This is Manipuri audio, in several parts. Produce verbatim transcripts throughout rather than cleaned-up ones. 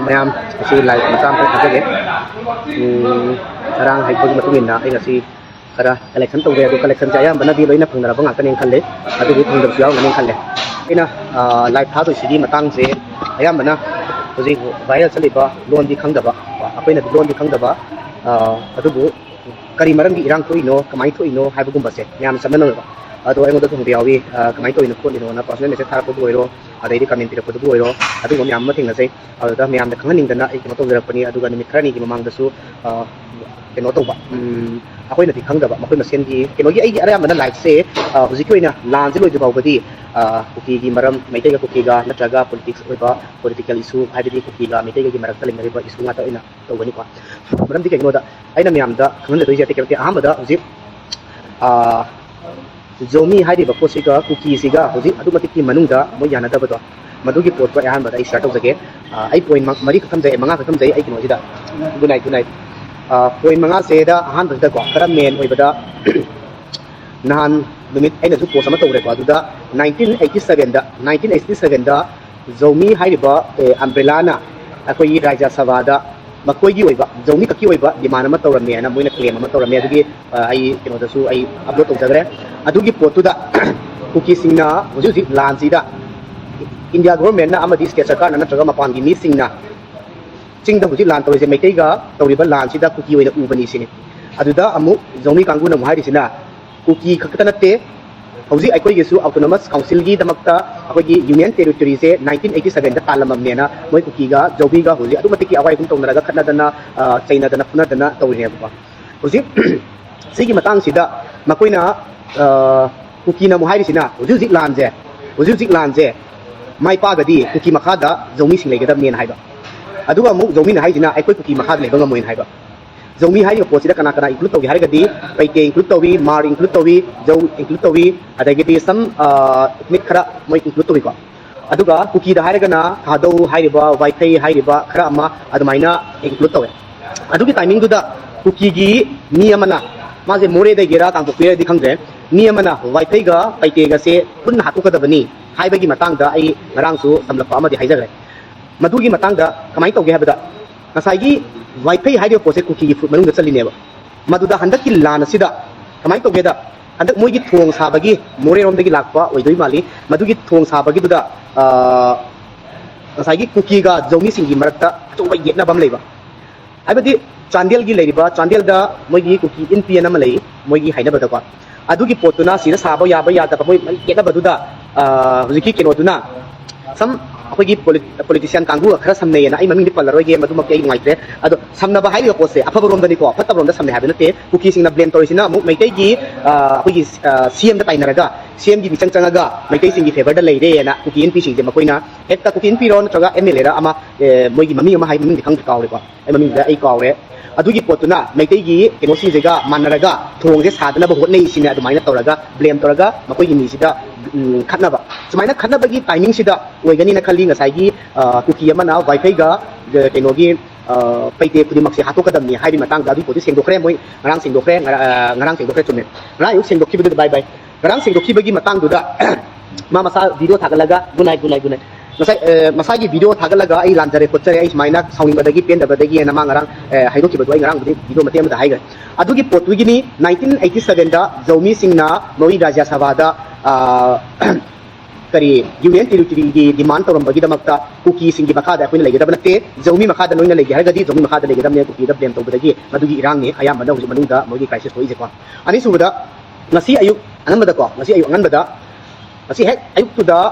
ꯃꯌꯥꯝ ꯉꯁꯤ ꯂꯥꯏꯚ ꯃꯆꯥ ꯑꯃꯈꯛ ꯊꯥꯖꯒꯦ꯫ ꯎꯝ, ꯉꯔꯥꯡ ꯍꯥꯏꯕꯒꯤ ꯃꯇꯨꯡ ꯏꯟꯅ ꯑꯩ ꯉꯁꯤ ꯈꯔ ꯀꯂꯦꯛꯁꯟ ꯇꯧꯖꯩ꯫ ꯑꯗꯨ ꯀꯂꯦꯛꯁꯟꯁꯦ ꯑꯌꯥꯝꯕꯅꯗꯤ ꯂꯣꯏꯅ ꯐꯪꯅꯔꯕ ꯉꯥꯛꯇꯅꯦꯅ ꯈꯜꯂꯦ꯫ ꯑꯗꯨꯕꯨ ꯐꯪꯗꯕꯁꯨ ꯌꯥꯎꯔꯝꯒꯅꯤ ꯈꯜꯂꯦ꯫ ꯑꯩꯅ, ꯑ, ꯂꯥꯏꯚ ꯊꯥꯗꯣꯏꯁꯤꯒꯤ ꯃꯇꯥꯡꯁꯦ ꯑꯌꯥꯝꯕꯅ ꯍꯧꯖꯤꯛ ꯚꯥꯏꯔꯦꯜ ꯆꯠꯂꯤꯕ ꯂꯣꯟꯗꯤ ꯈꯪꯗꯕ, ꯑꯩꯈꯣꯏꯅꯗꯤ ꯂꯣꯟꯗꯤ ꯈꯪꯗꯕ, ꯑ, ꯑꯗꯨꯕꯨ ꯀꯔꯤ ꯃꯔꯝꯒꯤ ꯏꯔꯥꯡ ꯊꯣꯛꯏꯅꯣ, ꯀꯃꯥꯏꯅ ꯊꯣꯛꯏꯅꯣ ꯍꯥꯏꯕꯒꯨꯝꯕꯁꯦ ꯃꯌꯥꯝꯅ ꯆꯃꯝꯅꯕ꯫ ꯑꯗꯣ ꯑꯩꯉꯣꯟꯗꯁꯨ ꯍꯪꯕ ꯌꯥꯎꯏ, ꯑ, "ꯀꯃꯥꯏꯅ ꯇꯧꯔꯤꯅꯣ ꯈꯣꯠꯂꯤꯅꯣꯅ?" ꯄꯔꯁꯣꯅꯦꯜ ꯃꯦꯁꯦꯖ ꯊꯥꯔꯛꯄꯕꯨ ꯑꯣꯏꯔꯣ, ꯑꯗꯩꯗꯤ ꯀꯃꯦꯟ ꯄꯤꯔꯛꯄꯗꯨꯕꯨ ꯑꯣꯏꯔꯣ, ꯑꯗꯨꯒꯨꯝꯕ ꯃꯌꯥꯝ ꯑꯃ ꯊꯦꯡꯅꯖꯩ꯫ ꯑꯗꯨꯗ ꯃꯌꯥꯝꯗ ꯈꯪꯍꯟꯅꯤꯡꯗꯅ ꯑꯩ ꯀꯩꯅꯣ ꯇꯧꯖꯔꯛꯄꯅꯤ꯫ ꯑꯗꯨꯒ ꯅꯨꯃꯤꯠ ꯈꯔꯅꯤꯒꯤ ꯃꯃꯥꯡꯗꯁꯨ, ꯑ, ꯀꯩꯅꯣ ꯇꯧꯕ, ꯎꯝ, ꯑꯩꯈꯣꯏꯅꯗꯤ ꯈꯪꯗꯕ, ꯃꯈꯣꯏ ꯃꯁꯦꯟꯒꯤ ꯀꯩꯅꯣꯒꯤ, ꯑꯩꯒꯤ ꯑꯌꯥꯝꯕꯅ ꯂꯥꯏꯐꯁꯦ, ꯑ, ꯍꯧꯖꯤꯛꯀꯤ ꯑꯣꯏꯅ ꯂꯥꯟꯁꯦ ꯂꯣꯏꯗ꯭ꯔꯤ ꯐꯥꯎꯕꯗꯤ, ꯑ, ꯀꯨꯀꯤꯒꯤ ꯃꯔꯝ, ꯃꯩꯇꯩꯒ ꯀꯨꯀꯤꯒ ꯅꯠꯇ꯭ꯔꯒ ꯄꯣꯂꯤꯇꯤꯛꯁ ꯑꯣꯏꯕ ꯄꯣꯂꯤꯇꯤꯀꯦꯜ ꯏꯁꯨ, ꯍꯥꯏꯕꯗꯤ ꯀꯨꯀꯤꯒ ꯃꯩꯇꯩꯒꯒꯤ ꯃꯔꯛꯇ ꯂꯩꯅꯔꯤꯕ ꯏꯁꯨ ꯉꯥꯛꯇ ꯑꯣꯏꯅ ꯇꯧꯒꯅꯤꯀꯣ꯫ ꯃꯔꯝꯗꯤ ꯀꯩꯒꯤꯅꯣꯗ ꯑꯩꯅ ꯃꯌꯥꯝꯗ ꯈꯪꯍꯟꯖꯗꯣꯏꯁꯦ ꯑꯇꯩ ꯀꯩꯝ ꯅꯠꯇꯦ꯫ ꯑꯍꯥꯟꯕꯗ ꯍꯧꯖꯤꯛ, ꯑ, ꯖꯣꯃꯤ ꯍꯥꯏꯔꯤꯕ ꯄꯣꯠꯁꯤꯒ ꯀꯨꯀꯤꯁꯤꯒ ꯍꯧꯖꯤꯛ ꯑꯗꯨꯛ ꯃꯇꯤꯛꯀꯤ ꯃꯅꯨꯡꯗ ꯃꯣꯏ ꯌꯥꯅꯗꯕꯗꯣ, ꯃꯗꯨꯒꯤ ꯄꯣꯠꯇꯣ ꯑꯩ ꯑꯍꯥꯟꯕꯗ ꯑꯩ ꯁꯤꯌꯔ ꯇꯧꯖꯒꯦ꯫ ꯑ, ꯑꯩ ꯄꯣꯏꯟ ꯃ-, ꯃꯔꯤꯈꯛ ꯊꯝꯖꯩ, ꯃꯉꯥꯈꯛ ꯊꯝꯖꯩ ꯑꯩ ꯀꯩꯅꯣꯁꯤꯗ꯫ Good night, good night. ꯑ, ꯄꯣꯏꯟ ꯃꯉꯥꯁꯤꯗ ꯑꯍꯥꯟꯕꯁꯤꯗꯀꯣ, ꯈꯔ ꯃꯦꯟ ꯑꯣꯏꯕꯗ, ꯅꯍꯥꯟ ꯅꯨꯃꯤꯠ ꯑꯩꯅꯁꯨ ꯄꯣꯁ ꯑꯃ ꯇꯧꯔꯦꯀꯣ, ꯑꯗꯨꯗ nineteen eighty sevenꯗ, nineteen eighty sevenꯗ ꯖꯧꯃꯤ ꯍꯥꯏꯔꯤꯕ, ꯑꯦ, ꯑꯝꯕ꯭ꯔꯦꯂꯥꯅ ꯑꯩꯈꯣꯏꯒꯤ ꯔꯥꯖ꯭ꯌ ꯁꯚꯥꯗ ꯃꯈꯣꯏꯒꯤ ꯑꯣꯏꯕ, ꯖꯧꯃꯤ ꯈꯛꯀꯤ ꯑꯣꯏꯕ ꯗꯤꯃꯥꯟ ꯑꯃ ꯇꯧꯔꯝꯃꯦꯅ ꯃꯣꯏꯅ ꯀ꯭ꯂꯦꯝ ꯑꯃ ꯇꯧꯔꯝꯃꯦ꯫ ꯑꯗꯨꯒꯤ, ꯑ, ꯑꯩ ꯀꯩꯅꯣꯗꯁꯨ ꯑꯩ ꯑꯞꯂꯣꯗ ꯇꯧꯖꯈ꯭ꯔꯦ꯫ ꯑꯗꯨꯒꯤ ꯄꯣꯠꯇꯨꯗ ꯀꯨꯀꯤꯁꯤꯡꯅ ꯍꯧꯖꯤꯛ ꯍꯧꯖꯤꯛ ꯂꯥꯟꯁꯤꯗ ꯏꯟꯗꯤꯌꯥ ꯒꯣꯚꯔꯟꯃꯦꯟꯠꯅ ꯑꯃꯗꯤ ꯁ꯭ꯇꯦꯠ ꯁꯔꯀꯥꯔꯅ ꯅꯠꯇ꯭ꯔꯒ ꯃꯄꯥꯟꯒꯤ ꯃꯤꯁꯤꯡꯅ ꯆꯤꯡꯗ ꯍꯧꯖꯤꯛ ꯂꯥꯟ ꯇꯧꯔꯤꯁꯦ ꯃꯩꯇꯩꯒ ꯇꯧꯔꯤꯕ ꯂꯥꯟꯁꯤꯗ ꯀꯨꯀꯤ ꯑꯣꯏꯅ ꯎꯕꯅꯤ ꯁꯤꯅꯤ꯫ ꯑꯗꯨꯗ ꯑꯃꯨꯛ ꯖꯧꯃꯤ ꯀꯥꯡꯕꯨꯅ ꯑꯃꯨꯛ ꯍꯥꯏꯔꯤꯁꯤꯅ ꯀꯨꯀꯤ ꯈꯛꯇ ꯅꯠꯇꯦ, ꯍꯧꯖꯤꯛ ꯑꯩꯈꯣꯏꯒꯤꯁꯨ ꯑꯣꯇꯣꯅꯣꯃꯁ ꯀꯥꯎꯟꯁꯤꯜꯒꯤꯗꯃꯛꯇ ꯑꯩꯈꯣꯏꯒꯤ ꯌꯨꯅꯤꯌꯟ ꯇꯦꯔꯤꯇꯣꯔꯤꯁꯦ nineteen eighty sevenꯗ ꯇꯥꯜꯂꯝꯃꯕꯅꯦꯅ ꯃꯣꯏ ꯀꯨꯀꯤꯒ ꯖꯧꯃꯤꯒ ꯍꯧꯖꯤꯛ ꯑꯗꯨꯛ ꯃꯇꯤꯛꯀꯤ ꯑꯋꯥꯏ ꯑꯍꯨꯝ ꯇꯧꯅꯔꯒ ꯈꯠꯅꯗꯅ, ꯑ, ꯆꯩꯅꯗꯅ ꯐꯨꯅꯗꯅ ꯇꯧꯔꯤꯅꯦꯕꯀꯣ꯫ ꯍꯧꯖꯤꯛ ꯁꯤꯒꯤ ꯃꯇꯥꯡꯁꯤꯗ ꯃꯈꯣꯏꯅ, ꯑ, ꯀꯨꯀꯤꯅ ꯑꯃꯨꯛ ꯍꯥꯏꯔꯤꯁꯤꯅ ꯍꯧꯖꯤꯛ ꯍꯧꯖꯤꯛ ꯂꯥꯟꯁꯦ, ꯍꯧꯖꯤꯛ ꯍꯧꯖꯤꯛ ꯂꯥꯟꯁꯦ ꯃꯥꯏ ꯄꯥꯛꯑꯒꯗꯤ ꯀꯨꯀꯤ ꯃꯈꯥꯗ ꯖꯧꯃꯤꯁꯤꯡ ꯂꯩꯒꯗꯕꯅꯦꯅ ꯍꯥꯏꯕ꯫ ꯑꯗꯨꯒ ꯑꯃꯨꯛ ꯖꯧꯃꯤꯅ ꯍꯥꯏꯁꯤꯅ ꯑꯩꯈꯣꯏ ꯀꯨꯀꯤ ꯃꯈꯥꯗ ꯂꯩꯕ ꯉꯝꯃꯣꯏꯅ ꯍꯥꯏꯕ꯫ ꯖꯧꯃꯤ ꯍꯥꯏꯔꯤꯕ ꯄꯣꯠꯁꯤꯗ ꯀꯅꯥ ꯀꯅꯥ ꯏꯟꯀ꯭ꯂꯨꯗ ꯇꯧꯒꯦ ꯍꯥꯏꯔꯒꯗꯤ ꯄꯩꯇꯦ ꯏꯟꯀ꯭ꯂꯨꯗ ꯇꯧꯏ, ꯃꯥꯔ ꯏꯟꯀ꯭ꯂꯨꯗ ꯇꯧꯏ, ꯖꯧ ꯏꯟꯀ꯭ꯂꯨꯗ ꯇꯧꯏ, ꯑꯗꯒꯤꯗꯤ ꯁꯝ, ꯑ, ꯏꯊꯅꯤꯛ ꯈꯔ ꯃꯣꯏ ꯏꯟꯀ꯭ꯂꯨꯗ ꯇꯧꯏꯀꯣ꯫ ꯑꯗꯨꯒ ꯀꯨꯀꯤꯗ ꯍꯥꯏꯔꯒꯅ ꯊꯥꯗꯧ ꯍꯥꯏꯔꯤꯕ, ꯋꯥꯏꯊꯩ ꯍꯥꯏꯔꯤꯕ ꯈꯔ ꯑꯃ ꯑꯗꯨꯃꯥꯏꯅ ꯏꯟꯀ꯭ꯂꯨꯗ ꯇꯧꯋꯦ꯫ ꯑꯗꯨꯒꯤ ꯇꯥꯏꯃꯤꯡꯗꯨꯗ ꯀꯨꯀꯤꯒꯤ ꯃꯤ ꯑꯃꯅ, ꯃꯥꯁꯦ ꯃꯣꯔꯦꯗꯒꯤꯔ ꯀꯥꯡꯄꯣꯛꯄꯤꯔꯗꯤ ꯈꯪꯗ꯭ꯔꯦ, ꯃꯤ ꯑꯃꯅ ꯋꯥꯏꯊꯩꯒ ꯄꯩꯇꯦꯒꯁꯦ ꯄꯨꯟꯅ ꯍꯥꯠꯇꯣꯛꯀꯗꯕꯅꯤ ꯍꯥꯏꯕꯒꯤ ꯃꯇꯥꯡꯗ ꯑꯩ ꯉꯔꯥꯡꯁꯨ ꯁꯝꯂꯞꯄ ꯑꯃꯗꯤ ꯍꯥꯏꯖꯈ꯭ꯔꯦ꯫ ꯃꯗꯨꯒꯤ ꯃꯇꯥꯡꯗ ꯀꯃꯥꯏꯅ ꯇꯧꯒꯦ ꯍꯥꯏꯕꯗ, ꯉꯁꯥꯏꯒꯤ ꯋꯥꯏꯐꯩ ꯍꯥꯏꯔꯤꯕ ꯄꯣꯠꯁꯦ ꯀꯨꯀꯤꯒꯤ ꯐꯨꯔꯨꯞ ꯃꯅꯨꯡꯗ ꯆꯜꯂꯤꯅꯦꯕ꯫ ꯃꯗꯨꯗ ꯍꯟꯗꯛꯀꯤ ꯂꯥꯟ ꯑꯁꯤꯗ ꯀꯃꯥꯏꯅ ꯇꯧꯒꯦꯗ, ꯍꯟꯗꯛ ꯃꯣꯏꯒꯤ ꯊꯣꯡ ꯁꯥꯕꯒꯤ, ꯃꯣꯔꯦꯔꯣꯝꯗꯒꯤ ꯂꯥꯛꯄ ꯑꯣꯏꯗꯣꯏ ꯃꯥꯜꯂꯤ, ꯃꯗꯨꯒꯤ ꯊꯣꯡ ꯁꯥꯕꯒꯤꯗꯨꯗ, ꯑ, ꯉꯁꯥꯏꯒꯤ ꯀꯨꯀꯤꯒ ꯖꯧꯃꯤꯁꯤꯡꯒꯤ ꯃꯔꯛꯇ ꯑꯆꯧꯕ ꯌꯦꯠꯅꯕ ꯑꯃ ꯂꯩꯕ꯫ ꯍꯥꯏꯕꯗꯤ ꯆꯥꯟꯗꯦꯜꯒꯤ ꯂꯩꯔꯤꯕ, ꯆꯥꯟꯗꯦꯜꯗ ꯃꯣꯏꯒꯤ ꯀꯨꯀꯤ ꯏꯟ ꯄꯤ ꯑꯅ ꯑꯃ ꯂꯩ, ꯃꯣꯏꯒꯤ ꯍꯥꯏꯅꯕꯗꯀꯣ꯫ ꯑꯗꯨꯒꯤ ꯄꯣꯠꯇꯨꯅ ꯁꯤꯗ ꯁꯥꯕ ꯌꯥꯕ ꯌꯥꯗꯕ ꯃꯣꯏ ꯃꯔꯤ ꯌꯦꯠꯅꯕꯗꯨꯗ, ꯑ, ꯍꯧꯖꯤꯛꯀꯤ ꯀꯩꯅꯣꯗꯨꯅ, ꯁꯝ ꯑꯩꯈꯣꯏꯒꯤ ꯄꯣꯂꯤ-, ꯄꯣꯂꯤꯇꯤꯁꯤꯌꯥꯟ ꯀꯥꯡꯕꯨꯒ ꯈꯔ ꯁꯝꯅꯩꯌꯦꯅ, ꯑꯩ ꯃꯃꯤꯡꯗꯤ ꯄꯜꯂꯔꯣꯏꯒꯦ, ꯃꯗꯨꯃꯛꯇꯤ ꯑꯩ ꯅꯨꯡꯉꯥꯏꯇ꯭ꯔꯦ꯫ ꯑꯗꯣ ꯁꯝꯅꯕ ꯍꯥꯏꯔꯤꯕ ꯄꯣꯠꯁꯦ ꯑꯐꯕꯔꯣꯝꯗꯅꯤꯀꯣ, ꯐꯠꯇꯕꯔꯣꯝꯗ ꯁꯝꯅꯩ ꯍꯥꯏꯕ ꯅꯠꯇꯦ꯫ ꯀꯨꯀꯤꯁꯤꯡꯅ ꯕ꯭ꯂꯦꯝ ꯇꯧꯔꯤꯁꯤꯅ ꯑꯃꯨꯛ ꯃꯩꯇꯩꯒꯤ, ꯑ, ꯑꯩꯈꯣꯏꯒꯤ, ꯑ, ꯁꯤ ꯑꯦꯝꯗ ꯇꯥꯏꯅꯔꯒ, ꯁꯤ ꯑꯦꯝꯒꯤ ꯃꯤꯆꯪ ꯆꯪꯉꯒ ꯃꯩꯇꯩꯁꯤꯡꯒꯤ ꯐꯦꯚꯔꯗ ꯂꯩꯔꯦꯅ ꯀꯨꯀꯤ ꯏꯟ ꯄꯤꯁꯤꯡꯁꯦ ꯃꯈꯣꯏꯅ ꯍꯦꯛꯇ ꯀꯨꯀꯤ ꯏꯟ ꯄꯤꯔꯣ ꯅꯠꯇ꯭ꯔꯒ ꯑꯦꯝ ꯑꯦꯜ ꯑꯦꯔ ꯑꯃ, ꯑꯦ, ꯃꯣꯏꯒꯤ ꯃꯃꯤꯡ ꯑꯃ ꯍꯥꯏ, ꯃꯃꯤꯡꯗꯤ ꯈꯪꯗ꯭ꯔꯦ, ꯀꯥꯎꯔꯦꯀꯣ, ꯑꯩ ꯃꯃꯤꯡꯗ ꯑꯩ ꯀꯥꯎꯔꯦ꯫ ꯑꯗꯨꯒꯤ ꯄꯣꯠꯇꯨꯅ ꯃꯩꯇꯩꯒꯤ ꯀꯩꯅꯣꯁꯤꯡꯁꯤꯒ ꯃꯥꯟꯅꯔꯒ ꯊꯣꯡꯁꯦ ꯁꯥꯗꯅꯕ ꯍꯣꯠꯅꯩ ꯁꯤꯅꯦ, ꯑꯗꯨꯃꯥꯏꯅ ꯇꯧꯔꯒ ꯕ꯭ꯂꯦꯝ ꯇꯧꯔꯒ ꯃꯈꯣꯏꯒꯤ ꯃꯤꯁꯤꯗ, ꯎꯝ, ꯈꯠꯅꯕ, ꯁꯨꯃꯥꯏꯅ ꯈꯠꯅꯕꯒꯤ ꯇꯥꯏꯃꯤꯡꯁꯤꯗ ꯑꯣꯏꯒꯅꯤꯅ ꯈꯜꯂꯤ꯫ ꯉꯁꯥꯏꯒꯤ, ꯑ, ꯀꯨꯀꯤ ꯑꯃꯅ ꯋꯥꯏꯐꯩꯒ, ꯑ, ꯀꯩꯅꯣꯒꯤ, ꯑ, ꯄꯩꯇꯦ ꯈꯨꯗꯤꯡꯃꯛꯁꯦ ꯍꯥꯠꯇꯣꯛꯀꯗꯕꯅꯤ ꯍꯥꯏꯕꯒꯤ ꯃꯇꯥꯡꯗ ꯑꯗꯨꯒꯤ ꯄꯣꯠꯇꯨ ꯁꯦꯡꯗꯣꯛꯈ꯭ꯔꯦ ꯃꯣꯏ꯫ ꯉꯔꯥꯡ ꯁꯦꯡꯗꯣꯛꯈ꯭ꯔꯦ, ꯉꯔꯥꯡ, ꯑ, ꯉꯔꯥꯡ ꯁꯦꯡꯗꯣꯛꯈ꯭ꯔꯦ, ꯆꯨꯝꯃꯦ꯫ ꯉꯔꯥꯡ ꯑꯌꯨꯛ ꯁꯦꯡꯗꯣꯛꯈꯤꯕꯗꯨꯗ, ꯕꯥꯏ ꯕꯥꯏ꯫ ꯉꯔꯥꯡ ꯁꯦꯡꯗꯣꯛꯈꯤꯕꯒꯤ ꯃꯇꯥꯡꯗꯨꯗ ꯃꯥ ꯃꯁꯥ ꯚꯤꯗꯤꯑꯣ ꯊꯥꯒꯠꯂꯒ, "good night, good night, good night", ꯉꯁꯥꯏ, ꯑ, ꯃꯁꯥꯒꯤ ꯚꯤꯗꯤꯑꯣ ꯊꯥꯒꯠꯂꯒ, "ꯑꯩ ꯂꯥꯟꯖꯔꯦ ꯈꯣꯠꯆꯔꯦ, ꯑꯩ ꯁꯨꯃꯥꯏꯅ ꯁꯥꯎꯅꯤꯡꯕꯗꯒꯤ, ꯄꯦꯟꯗꯕꯗꯒꯤ" ꯍꯥꯏꯅ ꯃꯥ ꯉꯔꯥꯡ, ꯑ, ꯍꯥꯏꯗꯣꯛꯈꯤꯕꯗꯣ ꯑꯩ ꯉꯔꯥꯡꯕꯨꯗꯤ ꯚꯤꯗꯤꯑꯣ ꯃꯇꯦꯛ ꯑꯃꯗ ꯍꯥꯏꯈ꯭ꯔꯦ꯫ ꯑꯗꯨꯒꯤ ꯄꯣꯠꯇꯨꯒꯤꯅꯤ ꯅꯥꯏꯟꯇꯤꯟ ꯑꯩꯠꯇꯤ ꯁꯚꯦꯟꯗ ꯖꯧꯃꯤꯁꯤꯡꯅ ꯃꯣꯏ ꯔꯥꯖ꯭ꯌ ꯁꯚꯥꯗ, ꯑ, ꯀꯔꯤ, ꯌꯨꯅꯤꯌꯟ ꯇꯦꯔꯤꯇꯣꯔꯤꯒꯤ ꯗꯤꯃꯥꯟ ꯇꯧꯔꯝꯕꯒꯤꯗꯃꯛꯇ ꯀꯨꯀꯤꯁꯤꯡꯒꯤ ꯃꯈꯥꯗ ꯑꯩꯈꯣꯏꯅ ꯂꯩꯒꯗꯕ ꯅꯠꯇꯦ, ꯖꯧꯃꯤ ꯃꯈꯥꯗ ꯅꯣꯏꯅ ꯂꯩꯒꯦ ꯍꯥꯏꯔꯒꯗꯤ ꯖꯧꯃꯤ ꯃꯈꯥꯗ ꯂꯩꯒꯗꯕꯅꯦ, ꯀꯨꯀꯤꯗ ꯕ꯭ꯂꯦꯝ ꯇꯧꯕꯗꯒꯤ ꯃꯗꯨꯒꯤ ꯏꯔꯥꯡꯅꯤ ꯑꯌꯥꯝꯕꯅ ꯍꯧꯖꯤꯛ ꯃꯅꯨꯡꯗ ꯃꯣꯏꯒꯤ ꯀ꯭ꯔꯥꯏꯁꯤꯁ ꯊꯣꯛꯏꯁꯦꯀꯣ꯫ ꯑꯅꯤꯁꯨꯕꯗ, ꯉꯁꯤ ꯑꯌꯨꯛ ꯑꯉꯟꯕꯗꯀꯣ, ꯉꯁꯤ ꯑꯌꯨꯛ ꯑꯉꯟꯕꯗ, ꯉꯁꯤ ꯍꯦꯛ ꯑꯌꯨꯛꯇꯨꯗ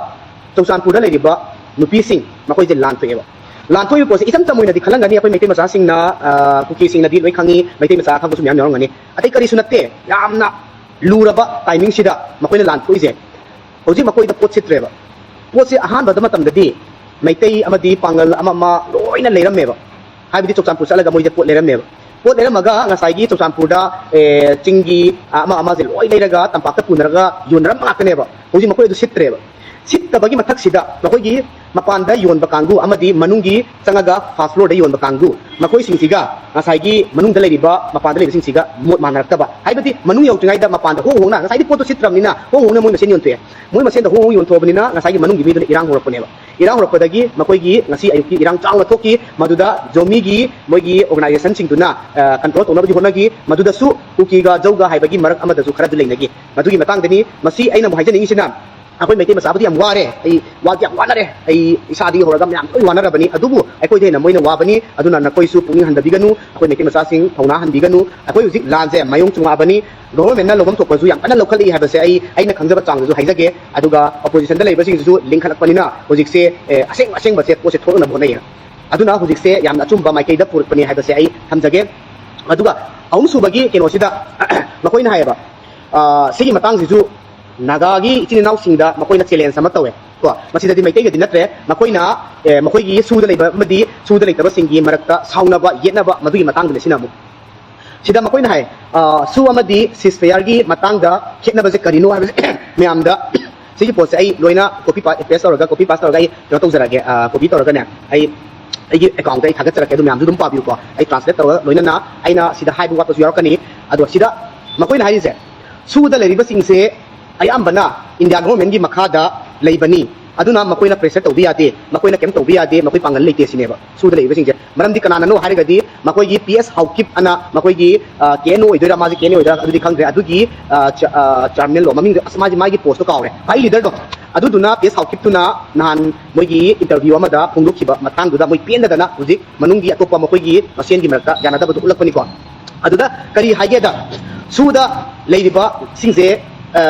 ꯆꯨꯔꯆꯥꯟꯄꯨꯔꯗ ꯂꯩꯔꯤꯕ ꯅꯨꯄꯤꯁꯤꯡ ꯃꯈꯣꯏꯁꯦ ꯂꯥꯟ ꯊꯣꯛꯑꯦꯕ꯫ ꯂꯥꯟ ꯊꯣꯛꯏꯕ ꯄꯣꯠꯁꯦ ꯏꯆꯝ ꯆꯝ ꯑꯣꯏꯅꯗꯤ ꯈꯜꯂꯝꯒꯅꯤ, ꯑꯩꯈꯣꯏ ꯃꯩꯇꯩ ꯃꯆꯥꯁꯤꯡꯅ, ꯑ, ꯀꯨꯀꯤꯁꯤꯡꯅꯗꯤ ꯂꯣꯏ ꯈꯪꯉꯤ, ꯃꯩꯇꯩ ꯃꯆꯥ ꯈꯪꯕꯁꯨ ꯃꯌꯥꯝ ꯌꯥꯎꯔꯝꯒꯅꯤ꯫ ꯑꯇꯩ ꯀꯔꯤꯁꯨ ꯅꯠꯇꯦ, ꯌꯥꯝꯅ ꯂꯨꯔꯕ ꯇꯥꯏꯃꯤꯡꯁꯤꯗ ꯃꯈꯣꯏꯅ ꯂꯥꯟ ꯊꯣꯛꯏꯁꯦ꯫ ꯍꯧꯖꯤꯛ ꯃꯈꯣꯏꯗ ꯄꯣꯠ ꯁꯤꯠꯇ꯭ꯔꯦꯕ꯫ ꯄꯣꯠꯁꯦ ꯑꯍꯥꯟꯕꯗ ꯃꯇꯝꯗꯗꯤ ꯃꯩꯇꯩ ꯑꯃꯗꯤ ꯄꯥꯡꯒꯜ ꯑꯃ ꯑꯃ ꯂꯣꯏꯅ ꯂꯩꯔꯝꯃꯦꯕ꯫ ꯍꯥꯏꯕꯗꯤ ꯆꯨꯔꯆꯥꯟꯄꯨꯔ ꯆꯠꯂꯒ ꯃꯣꯏꯁꯦ ꯄꯣꯠ ꯂꯩꯔꯝꯃꯦꯕ꯫ ꯄꯣꯠ ꯂꯩꯔꯝꯃꯒ ꯉꯁꯥꯏꯒꯤ ꯆꯨꯔꯆꯥꯟꯄꯨꯔꯗ, ꯑꯦ, ꯆꯤꯡꯒꯤ, ꯑ, ꯑꯃ ꯑꯃꯁꯦ ꯂꯣꯏ ꯂꯩꯔꯒ ꯇꯝꯄꯥꯛꯇ ꯄꯨꯅꯔꯒ ꯌꯣꯟꯅꯔꯝꯕ ꯉꯥꯛꯇꯅꯦꯕ꯫ ꯍꯧꯖꯤꯛ ꯃꯈꯣꯏ ꯑꯗꯨ ꯁꯤꯠꯇ꯭ꯔꯦꯕ꯫ ꯁꯤꯠꯇꯕꯒꯤ ꯃꯊꯛꯁꯤꯗ ꯃꯈꯣꯏꯒꯤ ꯃꯄꯥꯟꯗ ꯌꯣꯟꯕ ꯀꯥꯡꯕꯨ ꯑꯃꯗꯤ ꯃꯅꯨꯡꯒꯤ ꯆꯪꯉꯒ ꯐꯥꯁ ꯐ꯭ꯂꯣꯔꯗ ꯌꯣꯟꯕ ꯀꯥꯡꯕꯨ, ꯃꯈꯣꯏꯁꯤꯡꯁꯤꯒ ꯉꯁꯥꯏꯒꯤ ꯃꯅꯨꯡꯗ ꯂꯩꯔꯤꯕ, ꯃꯄꯥꯟꯗ ꯂꯩꯕꯁꯤꯡꯁꯤꯒ ꯃꯣꯠ ꯃꯥꯟꯅꯔꯛꯇꯕ, ꯍꯥꯏꯕꯗꯤ ꯃꯅꯨꯡ ꯌꯧꯗ꯭ꯔꯤꯉꯩꯗ ꯃꯄꯥꯟꯗ ꯍꯣꯡ ꯍꯣꯡꯅ, ꯉꯁꯥꯏꯗꯤ ꯄꯣꯠꯇꯣ ꯁꯤꯠꯇ꯭ꯔꯕꯅꯤꯅ ꯍꯣꯡ ꯍꯣꯡꯅ ꯃꯣꯏ ꯃꯁꯦꯟ ꯌꯣꯟꯊꯣꯛꯑꯦ꯫ ꯃꯣꯏ ꯃꯁꯦꯟꯗ ꯍꯣꯡ ꯍꯣꯡ ꯌꯣꯟꯊꯣꯛꯑꯕꯅꯤꯅ ꯉꯁꯥꯏꯒꯤ ꯃꯅꯨꯡꯒꯤ ꯃꯤꯗꯨꯅ ꯏꯔꯥꯡ ꯍꯧꯔꯛꯄꯅꯦꯕ꯫ ꯏꯔꯥꯡ ꯍꯧꯔꯛꯄꯗꯒꯤ ꯃꯈꯣꯏꯒꯤ ꯉꯁꯤ ꯑꯌꯨꯛꯀꯤ ꯏꯔꯥꯡ ꯆꯥꯎꯅ ꯊꯣꯛꯈꯤ꯫ ꯃꯗꯨꯗ ꯖꯣꯃꯤꯒꯤ ꯃꯣꯏꯒꯤ ꯑꯣꯔꯒꯅꯥꯏꯖꯦꯁꯟꯁꯤꯡꯗꯨꯅ ꯀꯟꯇ꯭ꯔꯣꯜ ꯇꯧꯅꯕꯗꯤ ꯍꯣꯠꯅꯈꯤ꯫ ꯃꯗꯨꯗꯁꯨ ꯀꯨꯀꯤꯒ ꯖꯧꯒ ꯍꯥꯏꯕꯒꯤ ꯃꯔꯛ ꯑꯃꯗꯁꯨ ꯈꯔꯗꯤ ꯂꯩꯅꯈꯤ꯫ ꯃꯗꯨꯒꯤ ꯃꯇꯥꯡꯗꯅꯤ꯫ ꯃꯁꯤ ꯑꯩꯅ ꯑꯃꯨꯛ ꯍꯥꯏꯖꯅꯤꯡꯉꯤꯁꯤꯅ, ꯑꯩꯈꯣꯏ ꯃꯩꯇꯩ ꯃꯆꯥꯕꯨꯗꯤ ꯌꯥꯝ ꯋꯥꯔꯦ, ꯑꯩ ꯋꯥꯗꯤ ꯌꯥꯝ ꯋꯥꯅꯔꯦ, ꯑꯩ ꯏꯁꯥꯗꯒꯤ ꯍꯧꯔꯒ ꯃꯌꯥꯝ ꯂꯣꯏ ꯋꯥꯅꯔꯕꯅꯤ, ꯑꯗꯨꯕꯨ ꯑꯩꯈꯣꯏꯗ ꯍꯦꯟꯅ ꯃꯣꯏꯅ ꯋꯥꯕꯅꯤ꯫ ꯑꯗꯨꯅ ꯅꯈꯣꯏꯁꯨ ꯄꯨꯛꯅꯤꯡ ꯍꯟꯊꯕꯤꯒꯅꯨ, ꯑꯩꯈꯣꯏ ꯃꯩꯇꯩ ꯃꯆꯥꯁꯤꯡ ꯊꯧꯅꯥ ꯍꯟꯕꯤꯒꯅꯨ꯫ ꯑꯩꯈꯣꯏ ꯍꯧꯖꯤꯛ ꯂꯥꯟꯁꯦ ꯃꯥꯏꯌꯣꯡ ꯆꯨꯝꯃꯛꯑꯕꯅꯤ꯫ ꯒꯣꯚꯔꯟꯃꯦꯟꯠꯅ ꯂꯧꯐꯝ ꯊꯣꯛꯄꯁꯨ ꯌꯥꯝ ꯀꯟꯅ ꯂꯧꯈꯠꯂꯛꯏ ꯍꯥꯏꯕꯁꯦ ꯑꯩ ꯑꯩꯅ ꯈꯪꯖꯕ ꯆꯥꯡꯗꯁꯨ ꯍꯥꯏꯖꯒꯦ꯫ ꯑꯗꯨꯒ ꯑꯣꯄꯣꯖꯤꯁꯟꯗ ꯂꯩꯕꯁꯤꯡꯁꯤꯁꯨ ꯂꯤꯡꯈꯠꯂꯛꯄꯅꯤꯅ ꯍꯧꯖꯤꯛꯁꯦ ꯑꯦ, ꯑꯁꯦꯡ ꯑꯁꯦꯡꯕꯁꯦ ꯄꯣꯠꯁꯦ ꯊꯣꯛꯂꯛꯅꯕ ꯍꯣꯠꯅꯩꯌꯦ꯫ ꯑꯗꯨꯅ ꯍꯧꯖꯤꯛꯁꯦ ꯌꯥꯝꯅ ꯑꯆꯨꯝꯕ ꯃꯥꯏꯀꯩꯗ ꯄꯨꯔꯛꯄꯅꯤ ꯍꯥꯏꯕꯁꯦ ꯑꯩ ꯊꯝꯖꯒꯦ꯫ ꯑꯗꯨꯒ ꯑꯍꯨꯝꯁꯨꯕꯒꯤ ꯀꯩꯅꯣꯁꯤꯗ ꯃꯈꯣꯏꯅ ꯍꯥꯏꯌꯦꯕ, ꯑ, ꯁꯤꯒꯤ ꯃꯇꯥꯡꯁꯤꯁꯨ ꯅꯥꯒꯥꯒꯤ ꯏꯆꯤꯟ ꯏꯅꯥꯎꯁꯤꯡꯗ ꯃꯈꯣꯏꯅ ꯆꯦꯂꯦꯟꯖ ꯑꯃ ꯇꯧꯋꯦ꯫ ꯀꯣ, ꯃꯁꯤꯗꯗꯤ ꯃꯩꯇꯩꯒꯗꯤ ꯅꯠꯇ꯭ꯔꯦ꯫ ꯃꯈꯣꯏꯅ ꯑꯦ, ꯃꯈꯣꯏꯒꯤ ꯁꯨꯗ ꯂꯩꯕ ꯑꯃꯗꯤ ꯁꯨꯗ ꯂꯩꯇꯕꯁꯤꯡꯒꯤ ꯃꯔꯛꯇ ꯁꯥꯎꯅꯕ, ꯌꯦꯠꯅꯕ, ꯃꯗꯨꯒꯤ ꯃꯇꯥꯡꯗꯨꯅꯤ ꯁꯤꯅ ꯑꯃꯨꯛ꯫ ꯁꯤꯗ ꯃꯈꯣꯏꯅ ꯍꯥꯏ, ꯑ, ꯁꯨ ꯑꯃꯗꯤ ꯁꯤꯁ ꯐꯦꯌꯔꯒꯤ ꯃꯇꯥꯡꯗ ꯈꯦꯠꯅꯕꯁꯦ ꯀꯔꯤꯅꯣ ꯍꯥꯏꯕꯁꯦ ꯃꯌꯥꯝꯗ ꯁꯤꯒꯤ ꯄꯣꯠꯁꯦ ꯑꯩ ꯂꯣꯏꯅ ꯀꯣꯄꯤ ꯄꯦꯁ ꯇꯧꯔꯒ, ꯀꯣꯄꯤ ꯄꯥꯁ ꯇꯧꯔꯒ ꯑꯩ ꯀꯩꯅꯣ ꯇꯧꯖꯔꯛꯑꯒꯦ, ꯀꯣꯄꯤ ꯇꯧꯔꯒꯅꯦ, ꯑꯩ ꯑꯩꯒꯤ ꯑꯦꯀꯥꯎꯟꯠꯇ ꯑꯩ ꯊꯥꯒꯠꯆꯔꯛꯀꯦ꯫ ꯑꯗꯨ ꯃꯌꯥꯝꯁꯨ ꯑꯗꯨꯝ ꯄꯥꯕꯤꯌꯨꯀꯣ꯫ ꯑꯩ ꯇ꯭ꯔꯥꯟꯁꯂꯦꯠ ꯇꯧꯔꯒ ꯂꯣꯏꯅꯅ ꯑꯩꯅ ꯁꯤꯗ ꯍꯥꯏꯕ ꯋꯥꯠꯄꯁꯨ ꯌꯥꯎꯔꯛꯀꯅꯤ꯫ ꯑꯗꯣ ꯁꯤꯗ ꯃꯈꯣꯏꯅ ꯍꯥꯏꯔꯤꯁꯦ, ꯁꯨꯗ ꯂꯩꯔꯤꯕꯁꯤꯡꯁꯦ ꯑꯌꯥꯝꯕꯅ ꯏꯟꯗꯤꯌꯥ ꯒꯣꯚꯔꯟꯃꯦꯟꯠꯀꯤ ꯃꯈꯥꯗ ꯂꯩꯕꯅꯤ, ꯑꯗꯨꯅ ꯃꯈꯣꯏꯅ ꯄ꯭ꯔꯦꯁꯔ ꯇꯧꯕ ꯌꯥꯗꯦ, ꯃꯈꯣꯏꯅ ꯀꯩꯝ ꯇꯧꯕ ꯌꯥꯗꯦ, ꯃꯈꯣꯏ ꯄꯥꯡꯒꯜ ꯂꯩꯇꯦ ꯁꯤꯅꯦꯕ꯫ ꯁꯨꯗ ꯂꯩꯔꯤꯕꯁꯤꯡꯁꯦ ꯃꯔꯝꯗꯤ ꯀꯅꯥꯅꯅꯣ ꯍꯥꯏꯔꯒꯗꯤ ꯃꯈꯣꯏꯒꯤ ꯄꯤ ꯑꯦꯁ ꯍꯥꯎꯀꯤꯞ ꯑꯅ, ꯃꯈꯣꯏꯒꯤ, ꯑ, ꯀꯦ ꯑꯦꯟ ꯑꯣ ꯑꯣꯏꯗꯣꯏꯔꯥ, ꯃꯥꯁꯦ ꯀꯦ ꯑꯦꯟ ꯑꯣ ꯑꯣꯏꯗꯣꯏꯔꯥ ꯑꯗꯨꯗꯤ ꯈꯪꯗ꯭ꯔꯦ꯫ ꯑꯗꯨꯒꯤ, ꯑ, ꯆ-, ꯑ, ꯆꯤꯌꯥꯔꯃꯦꯟꯂꯣ ꯃꯃꯤꯡꯗꯣ, ꯑꯁ, ꯃꯥꯁꯦ, ꯃꯥꯒꯤ ꯄꯣꯁꯇꯣ ꯀꯥꯎꯔꯦ, ꯚꯥꯏꯁ ꯂꯤꯗꯔꯗꯣ꯫ ꯑꯗꯨꯗꯨꯅ ꯄꯤ ꯑꯦꯁ ꯍꯥꯎꯀꯤꯞꯇꯨꯅ ꯅꯍꯥꯟ ꯃꯣꯏꯒꯤ ꯏꯟꯇꯔꯚ꯭ꯌꯨ ꯑꯃꯗ ꯐꯣꯡꯗꯣꯛꯈꯤꯕ ꯃꯇꯥꯡꯗꯨꯗ ꯃꯣꯏ ꯄꯦꯟꯗꯗꯅ ꯍꯧꯖꯤꯛ ꯃꯅꯨꯡꯒꯤ ꯑꯇꯣꯞꯄ ꯃꯈꯣꯏꯒꯤ ꯃꯁꯦꯟꯒꯤ ꯃꯔꯛꯇ ꯌꯥꯅꯗꯕꯗꯨ ꯎꯠꯂꯛꯄꯅꯤꯀꯣ꯫ ꯑꯗꯨꯗ ꯀꯔꯤ ꯍꯥꯏꯒꯦꯗ, ꯁꯨꯗ ꯂꯩꯔꯤꯕꯁꯤꯡꯁꯦ, ꯑ,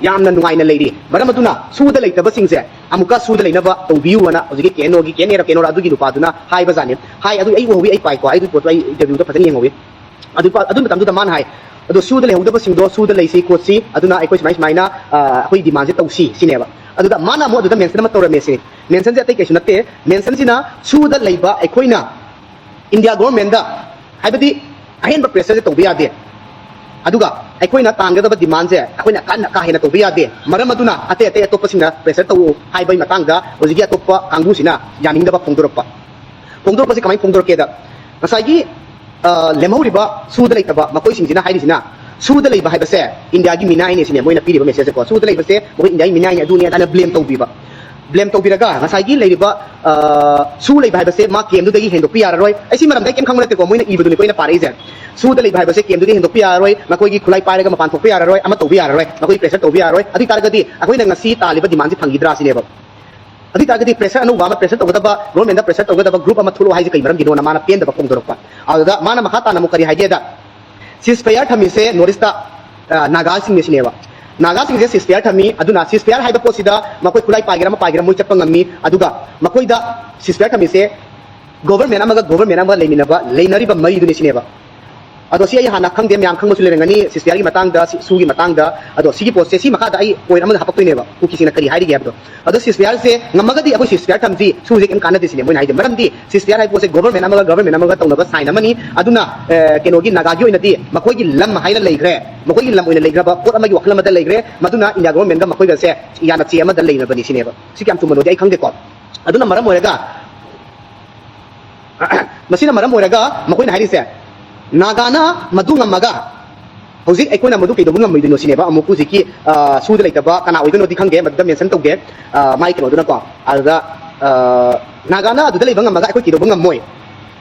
ꯌꯥꯝꯅ ꯅꯨꯡꯉꯥꯏꯅ ꯂꯩꯔꯤ꯫ ꯃꯔꯝ ꯑꯗꯨꯅ ꯁꯨꯗ ꯂꯩꯇꯕꯁꯤꯡꯁꯦ ꯑꯃꯨꯛꯀ ꯁꯨꯗ ꯂꯩꯅꯕ ꯇꯧꯕꯤꯌꯨ ꯑꯅ ꯍꯧꯖꯤꯛꯀꯤ ꯀꯦ ꯑꯦꯟ ꯑꯣꯒꯤ, ꯀꯦ ꯑꯦꯟ ꯑꯦꯔ ꯀꯦ ꯑꯦꯟ ꯑꯣꯔ ꯑꯗꯨꯒꯤ ꯅꯨꯄꯥꯗꯨꯅ ꯍꯥꯏꯕꯖꯥꯠꯅꯤ꯫ ꯍꯥꯏ, ꯑꯗꯨ ꯑꯩ ꯎꯍꯧꯋꯤ, ꯑꯩ ꯄꯥꯏꯀꯣ, ꯑꯩ ꯑꯗꯨꯒꯤ ꯄꯣꯠꯇꯣ ꯑꯩ ꯏꯟꯇꯔꯚ꯭ꯌꯨꯗ ꯐꯖꯅ ꯌꯦꯡꯍꯧꯋꯤ꯫ ꯑꯗꯨ, ꯑꯗꯨ ꯃꯇꯝꯗꯨꯗ ꯃꯥꯅ ꯍꯥꯏ, "ꯑꯗꯣ ꯁꯨꯗ ꯂꯩꯍꯧꯗꯕꯁꯤꯡꯗꯣ ꯁꯨꯗ ꯂꯩꯁꯤ ꯈꯣꯠꯁꯤ, ꯑꯗꯨꯅ ꯑꯩꯈꯣꯏ ꯁꯨꯃꯥꯏ ꯁꯨꯃꯥꯏꯅ, ꯑ, ꯑꯩꯈꯣꯏ ꯗꯤꯃꯥꯟꯁꯦ ꯇꯧꯁꯤ" ꯁꯤꯅꯦꯕ꯫ ꯑꯗꯨꯗ ꯃꯥꯅ ꯑꯃꯨꯛ ꯑꯗꯨꯗ ꯃꯦꯟꯁꯟ ꯑꯃ ꯇꯧꯔꯝꯃꯦ ꯁꯤꯅꯤ꯫ ꯃꯦꯟꯁꯟꯁꯦ ꯑꯇꯩ ꯀꯩꯁꯨ ꯅꯠꯇꯦ꯫ ꯃꯦꯟꯁꯟꯁꯤꯅ ꯁꯨꯗ ꯂꯩꯕ ꯑꯩꯈꯣꯏꯅ ꯏꯟꯗꯤꯌꯥ ꯒꯣꯚꯔꯟꯃꯦꯟꯠꯗ, ꯍꯥꯏꯕꯗꯤ, ꯑꯍꯦꯟꯕ ꯄ꯭ꯔꯦꯁꯔꯁꯦ ꯇꯧꯕ ꯌꯥꯗꯦ꯫ ꯑꯗꯨꯒ ꯑꯩꯈꯣꯏꯅ ꯇꯥꯟꯒꯗꯕ ꯗꯤꯃꯥꯟꯁꯦ ꯑꯩꯈꯣꯏꯅ ꯀꯟꯅ ꯀꯥ ꯍꯦꯟꯅ ꯇꯧꯕ ꯌꯥꯗꯦ꯫ ꯃꯔꯝ ꯑꯗꯨꯅ ꯑꯇꯩ ꯑꯇꯩ ꯑꯇꯣꯞꯄꯁꯤꯡꯅ ꯄ꯭ꯔꯦꯁꯔ ꯇꯧ ꯍꯥꯏꯕꯒꯤ ꯃꯇꯥꯡꯗ ꯍꯧꯖꯤꯛꯀꯤ ꯑꯇꯣꯞꯄ ꯀꯥꯡꯕꯨꯁꯤꯅ ꯌꯥꯅꯤꯡꯗꯕ ꯐꯣꯡꯗꯣꯔꯛꯄ꯫ ꯐꯣꯡꯗꯣꯔꯛꯄꯁꯦ ꯀꯃꯥꯏꯅ ꯐꯣꯡꯗꯣꯔꯛꯀꯦꯗ, ꯉꯁꯥꯏꯒꯤ ꯑ, ꯂꯦꯝꯍꯧꯔꯤꯕ ꯁꯨꯗ ꯂꯩꯇꯕ ꯃꯈꯣꯏꯁꯤꯡꯁꯤꯅ ꯍꯥꯏꯔꯤꯁꯤꯅ, ꯁꯨꯗ ꯂꯩꯕ ꯍꯥꯏꯕꯁꯦ ꯏꯟꯗꯤꯌꯥꯒꯤ ꯃꯤꯅꯥꯏꯅꯦ ꯁꯤꯅꯦ ꯃꯣꯏꯅ ꯄꯤꯔꯤꯕ ꯃꯦꯁꯦꯖꯁꯦꯀꯣ꯫ ꯁꯨꯗ ꯂꯩꯕꯁꯦ ꯃꯈꯣꯏ ꯏꯟꯗꯤꯌꯥꯒꯤ ꯃꯤꯅꯥꯏꯅꯦ, ꯑꯗꯨꯅꯦ ꯑꯗꯥꯅ ꯕ꯭ꯂꯦꯝ ꯇꯧꯕꯤꯕ꯫ ꯕ꯭ꯂꯦꯝ ꯇꯧꯕꯤꯔꯒ ꯉꯁꯥꯏꯒꯤ ꯂꯩꯔꯤꯕ, ꯑ, ꯁꯨ ꯂꯩꯕ ꯍꯥꯏꯕꯁꯦ ꯃꯥ ꯀꯦꯝꯗꯨꯗꯒꯤ ꯍꯦꯟꯗꯣꯛꯄ ꯌꯥꯔꯔꯣꯏ꯫ ꯑꯩ ꯁꯤ ꯃꯔꯝꯗ ꯑꯩ ꯀꯩꯝ ꯈꯪꯕ ꯅꯠꯇꯦꯀꯣ, ꯃꯣꯏꯅ ꯏꯕꯗꯨꯅꯤꯀꯣ ꯑꯩꯅ ꯄꯥꯔꯛꯏꯁꯦ꯫ ꯁꯨꯗ ꯂꯩꯕ ꯍꯥꯏꯕꯁꯦ ꯀꯦꯝꯗꯨꯗꯒꯤ ꯍꯦꯟꯗꯣꯛꯄ ꯌꯥꯔꯔꯣꯏ, ꯃꯈꯣꯏꯒꯤ ꯈꯨꯠꯂꯥꯏ ꯄꯥꯏꯔꯒ ꯃꯄꯥꯟ ꯊꯣꯛꯄ ꯌꯥꯔꯔꯣꯏ, ꯑꯃ ꯇꯧꯕ ꯌꯥꯔꯔꯣꯏ, ꯃꯈꯣꯏ ꯄ꯭ꯔꯦꯁꯔ ꯇꯧꯕ ꯌꯥꯔꯔꯣꯏ꯫ ꯑꯗꯨ ꯑꯣꯏ ꯇꯥꯔꯒꯗꯤ ꯑꯩꯈꯣꯏꯅ ꯉꯁꯤ ꯇꯥꯜꯂꯤꯕ ꯗꯤꯃꯥꯟꯁꯤ ꯐꯪꯈꯤꯗ꯭ꯔꯥ ꯁꯤꯅꯦꯕ꯫ ꯑꯗꯨ ꯑꯣꯏ ꯇꯥꯔꯒꯗꯤ ꯄ꯭ꯔꯦꯁꯔ ꯑꯅꯧꯕ ꯑꯃ, ꯄ꯭ꯔꯦꯁꯔ ꯇꯧꯒꯗꯕ, ꯒꯣꯔꯃꯦꯟꯗ ꯄ꯭ꯔꯦꯁꯔ ꯇꯧꯒꯗꯕ ꯒ꯭ꯔꯨꯞ ꯑꯃ ꯊꯣꯛꯂꯛꯑꯣ ꯍꯥꯏꯁꯦ ꯀꯩ ꯃꯔꯝꯒꯤꯅꯣꯅ ꯃꯥꯅ ꯄꯦꯟꯗꯕ ꯐꯣꯡꯗꯣꯔꯛꯄ꯫ ꯑꯗꯨꯗ ꯃꯥꯅ ꯃꯈꯥ ꯇꯥꯅ ꯑꯃꯨꯛ ꯀꯔꯤ ꯍꯥꯏꯒꯦꯗ, ꯁꯤꯁ ꯐꯌꯥꯔ ꯊꯝꯃꯤꯁꯦ ꯅꯣꯔꯠ ꯏꯁꯇ, ꯑ, ꯅꯥꯒꯥꯁꯤꯡꯅ ꯁꯤꯅꯦꯕ꯫ ꯅꯥꯒꯥꯁꯤꯡꯁꯦ ꯁꯤꯁ ꯐꯌꯥꯔ ꯊꯝꯃꯤ, ꯑꯗꯨꯅ ꯁꯤꯁ ꯐꯌꯥꯔ ꯍꯥꯏꯕ ꯄꯣꯠꯁꯤꯗ ꯃꯈꯣꯏ ꯈꯨꯠꯂꯥꯏ ꯄꯥꯏꯒꯦꯔꯥ ꯑꯃ ꯄꯥꯏꯒꯦꯔꯥ ꯃꯣꯏ ꯆꯠꯄ ꯉꯝꯃꯤ꯫ ꯑꯗꯨꯒ ꯃꯈꯣꯏꯗ ꯁꯤꯁ ꯐꯌꯥꯔ ꯊꯝꯃꯤꯁꯦ ꯒꯣꯕꯔꯃꯦꯟ ꯑꯃꯒ ꯒꯣꯕꯔꯃꯦꯟ ꯑꯃꯒ ꯂꯩꯃꯤꯟꯅꯕ, ꯂꯩꯅꯔꯤꯕ ꯃꯔꯤꯗꯨꯅꯤ ꯁꯤꯅꯦꯕ꯫ ꯑꯗꯣ ꯁꯤ ꯑꯩ ꯍꯥꯟꯅ ꯈꯪꯗꯦ, ꯃꯌꯥꯝ ꯈꯪꯕꯁꯨ ꯂꯩꯔꯝꯒꯅꯤ ꯁꯤꯁ ꯐꯌꯥꯔꯒꯤ ꯃꯇꯥꯡꯗ, ꯁꯤ, ꯁꯨꯒꯤ ꯃꯇꯥꯡꯗ꯫ ꯑꯗꯣ ꯁꯤꯒꯤ ꯄꯣꯠꯁꯦ, ꯁꯤ ꯃꯈꯥꯗ ꯑꯩ ꯄꯣꯏꯟ ꯑꯃꯒ ꯍꯥꯄꯛꯇꯣꯏꯅꯦꯕ, ꯀꯨꯀꯤꯁꯤꯡꯅ ꯀꯔꯤ ꯍꯥꯏꯔꯤꯒꯦ ꯍꯥꯏꯕꯗꯣ꯫ ꯑꯗꯣ ꯁꯤꯁ ꯐꯌꯥꯔꯁꯦ ꯉꯝꯃꯒꯗꯤ ꯑꯩꯈꯣꯏ ꯁꯤꯁ ꯐꯌꯥꯔ ꯊꯝꯁꯤ, ꯁꯨꯁꯦ ꯀꯩꯝ ꯀꯥꯟꯅꯗꯦ ꯁꯤꯅꯦ ꯃꯣꯏꯅ ꯍꯥꯏꯁꯦ꯫ ꯃꯔꯝꯗꯤ ꯁꯤꯁ ꯐꯌꯥꯔ ꯍꯥꯏꯕ ꯄꯣꯠꯁꯦ ꯒꯣꯕꯔꯃꯦꯟ ꯑꯃꯒ ꯒꯣꯕꯔꯃꯦꯟ ꯑꯃꯒ ꯇꯧꯅꯕ ꯁꯥꯏꯟ ꯑꯃꯅꯤ꯫ ꯑꯗꯨꯅ, ꯑ, ꯀꯩꯅꯣꯒꯤ ꯅꯥꯒꯥꯒꯤ ꯑꯣꯏꯅꯗꯤ ꯃꯈꯣꯏꯒꯤ ꯂꯝ ꯍꯥꯏꯅ ꯂꯩꯈ꯭ꯔꯦ, ꯃꯈꯣꯏꯒꯤ ꯂꯝ ꯑꯣꯏꯅ ꯂꯩꯈ꯭ꯔꯕ ꯄꯣꯠ ꯑꯃꯒꯤ ꯋꯥꯈꯜ ꯑꯃꯗ ꯂꯩꯈ꯭ꯔꯦ꯫ ꯃꯗꯨꯅ ꯏꯟꯗꯤꯌꯥ ꯒꯣꯕꯔꯃꯦꯟꯒ ꯃꯈꯣꯏꯒꯁꯦ ꯌꯥꯅ ꯆꯦ ꯑꯃꯗ ꯂꯩꯅꯕꯅꯤ ꯁꯤꯅꯦꯕ꯫ ꯁꯤ ꯀꯌꯥꯝ ꯆꯨꯝꯕꯅꯣꯗꯤ ꯑꯩ ꯈꯪꯗꯦꯀꯣ꯫ ꯑꯗꯨꯅ ꯃꯔꯝ ꯑꯣꯏꯔꯒ ꯃꯁꯤꯅ ꯃꯔꯝ ꯑꯣꯏꯔꯒ ꯃꯈꯣꯏꯅ ꯍꯥꯏꯔꯤꯁꯦ, ꯅꯥꯒꯥꯅ ꯃꯗꯨ ꯉꯝꯃꯒ ꯍꯧꯖꯤꯛ ꯑꯩꯈꯣꯏꯅ ꯃꯗꯨ ꯀꯩꯗꯧꯕ ꯉꯝꯃꯣꯏꯗꯣꯏꯅꯣ ꯁꯤꯅꯦꯕ꯫ ꯑꯃꯨꯛ ꯍꯧꯖꯤꯛꯀꯤ, ꯑ, ꯁꯨꯗ ꯂꯩꯇꯕ ꯀꯅꯥ ꯑꯣꯏꯗꯣꯏꯅꯣꯗꯤ ꯈꯪꯗꯦ, ꯃꯗꯨꯗ ꯃꯦꯟꯁꯟ ꯇꯧꯗꯦ, ꯑ, ꯃꯥꯏ ꯀꯩꯅꯣꯗꯨꯅꯀꯣ꯫ ꯑꯗꯨꯗ, ꯑ, ꯅꯥꯒꯥꯅ ꯑꯗꯨꯗ ꯂꯩꯕ ꯉꯝꯃꯒ ꯑꯩꯈꯣꯏ ꯀꯩꯗꯧꯕ ꯉꯝꯃꯣꯏ?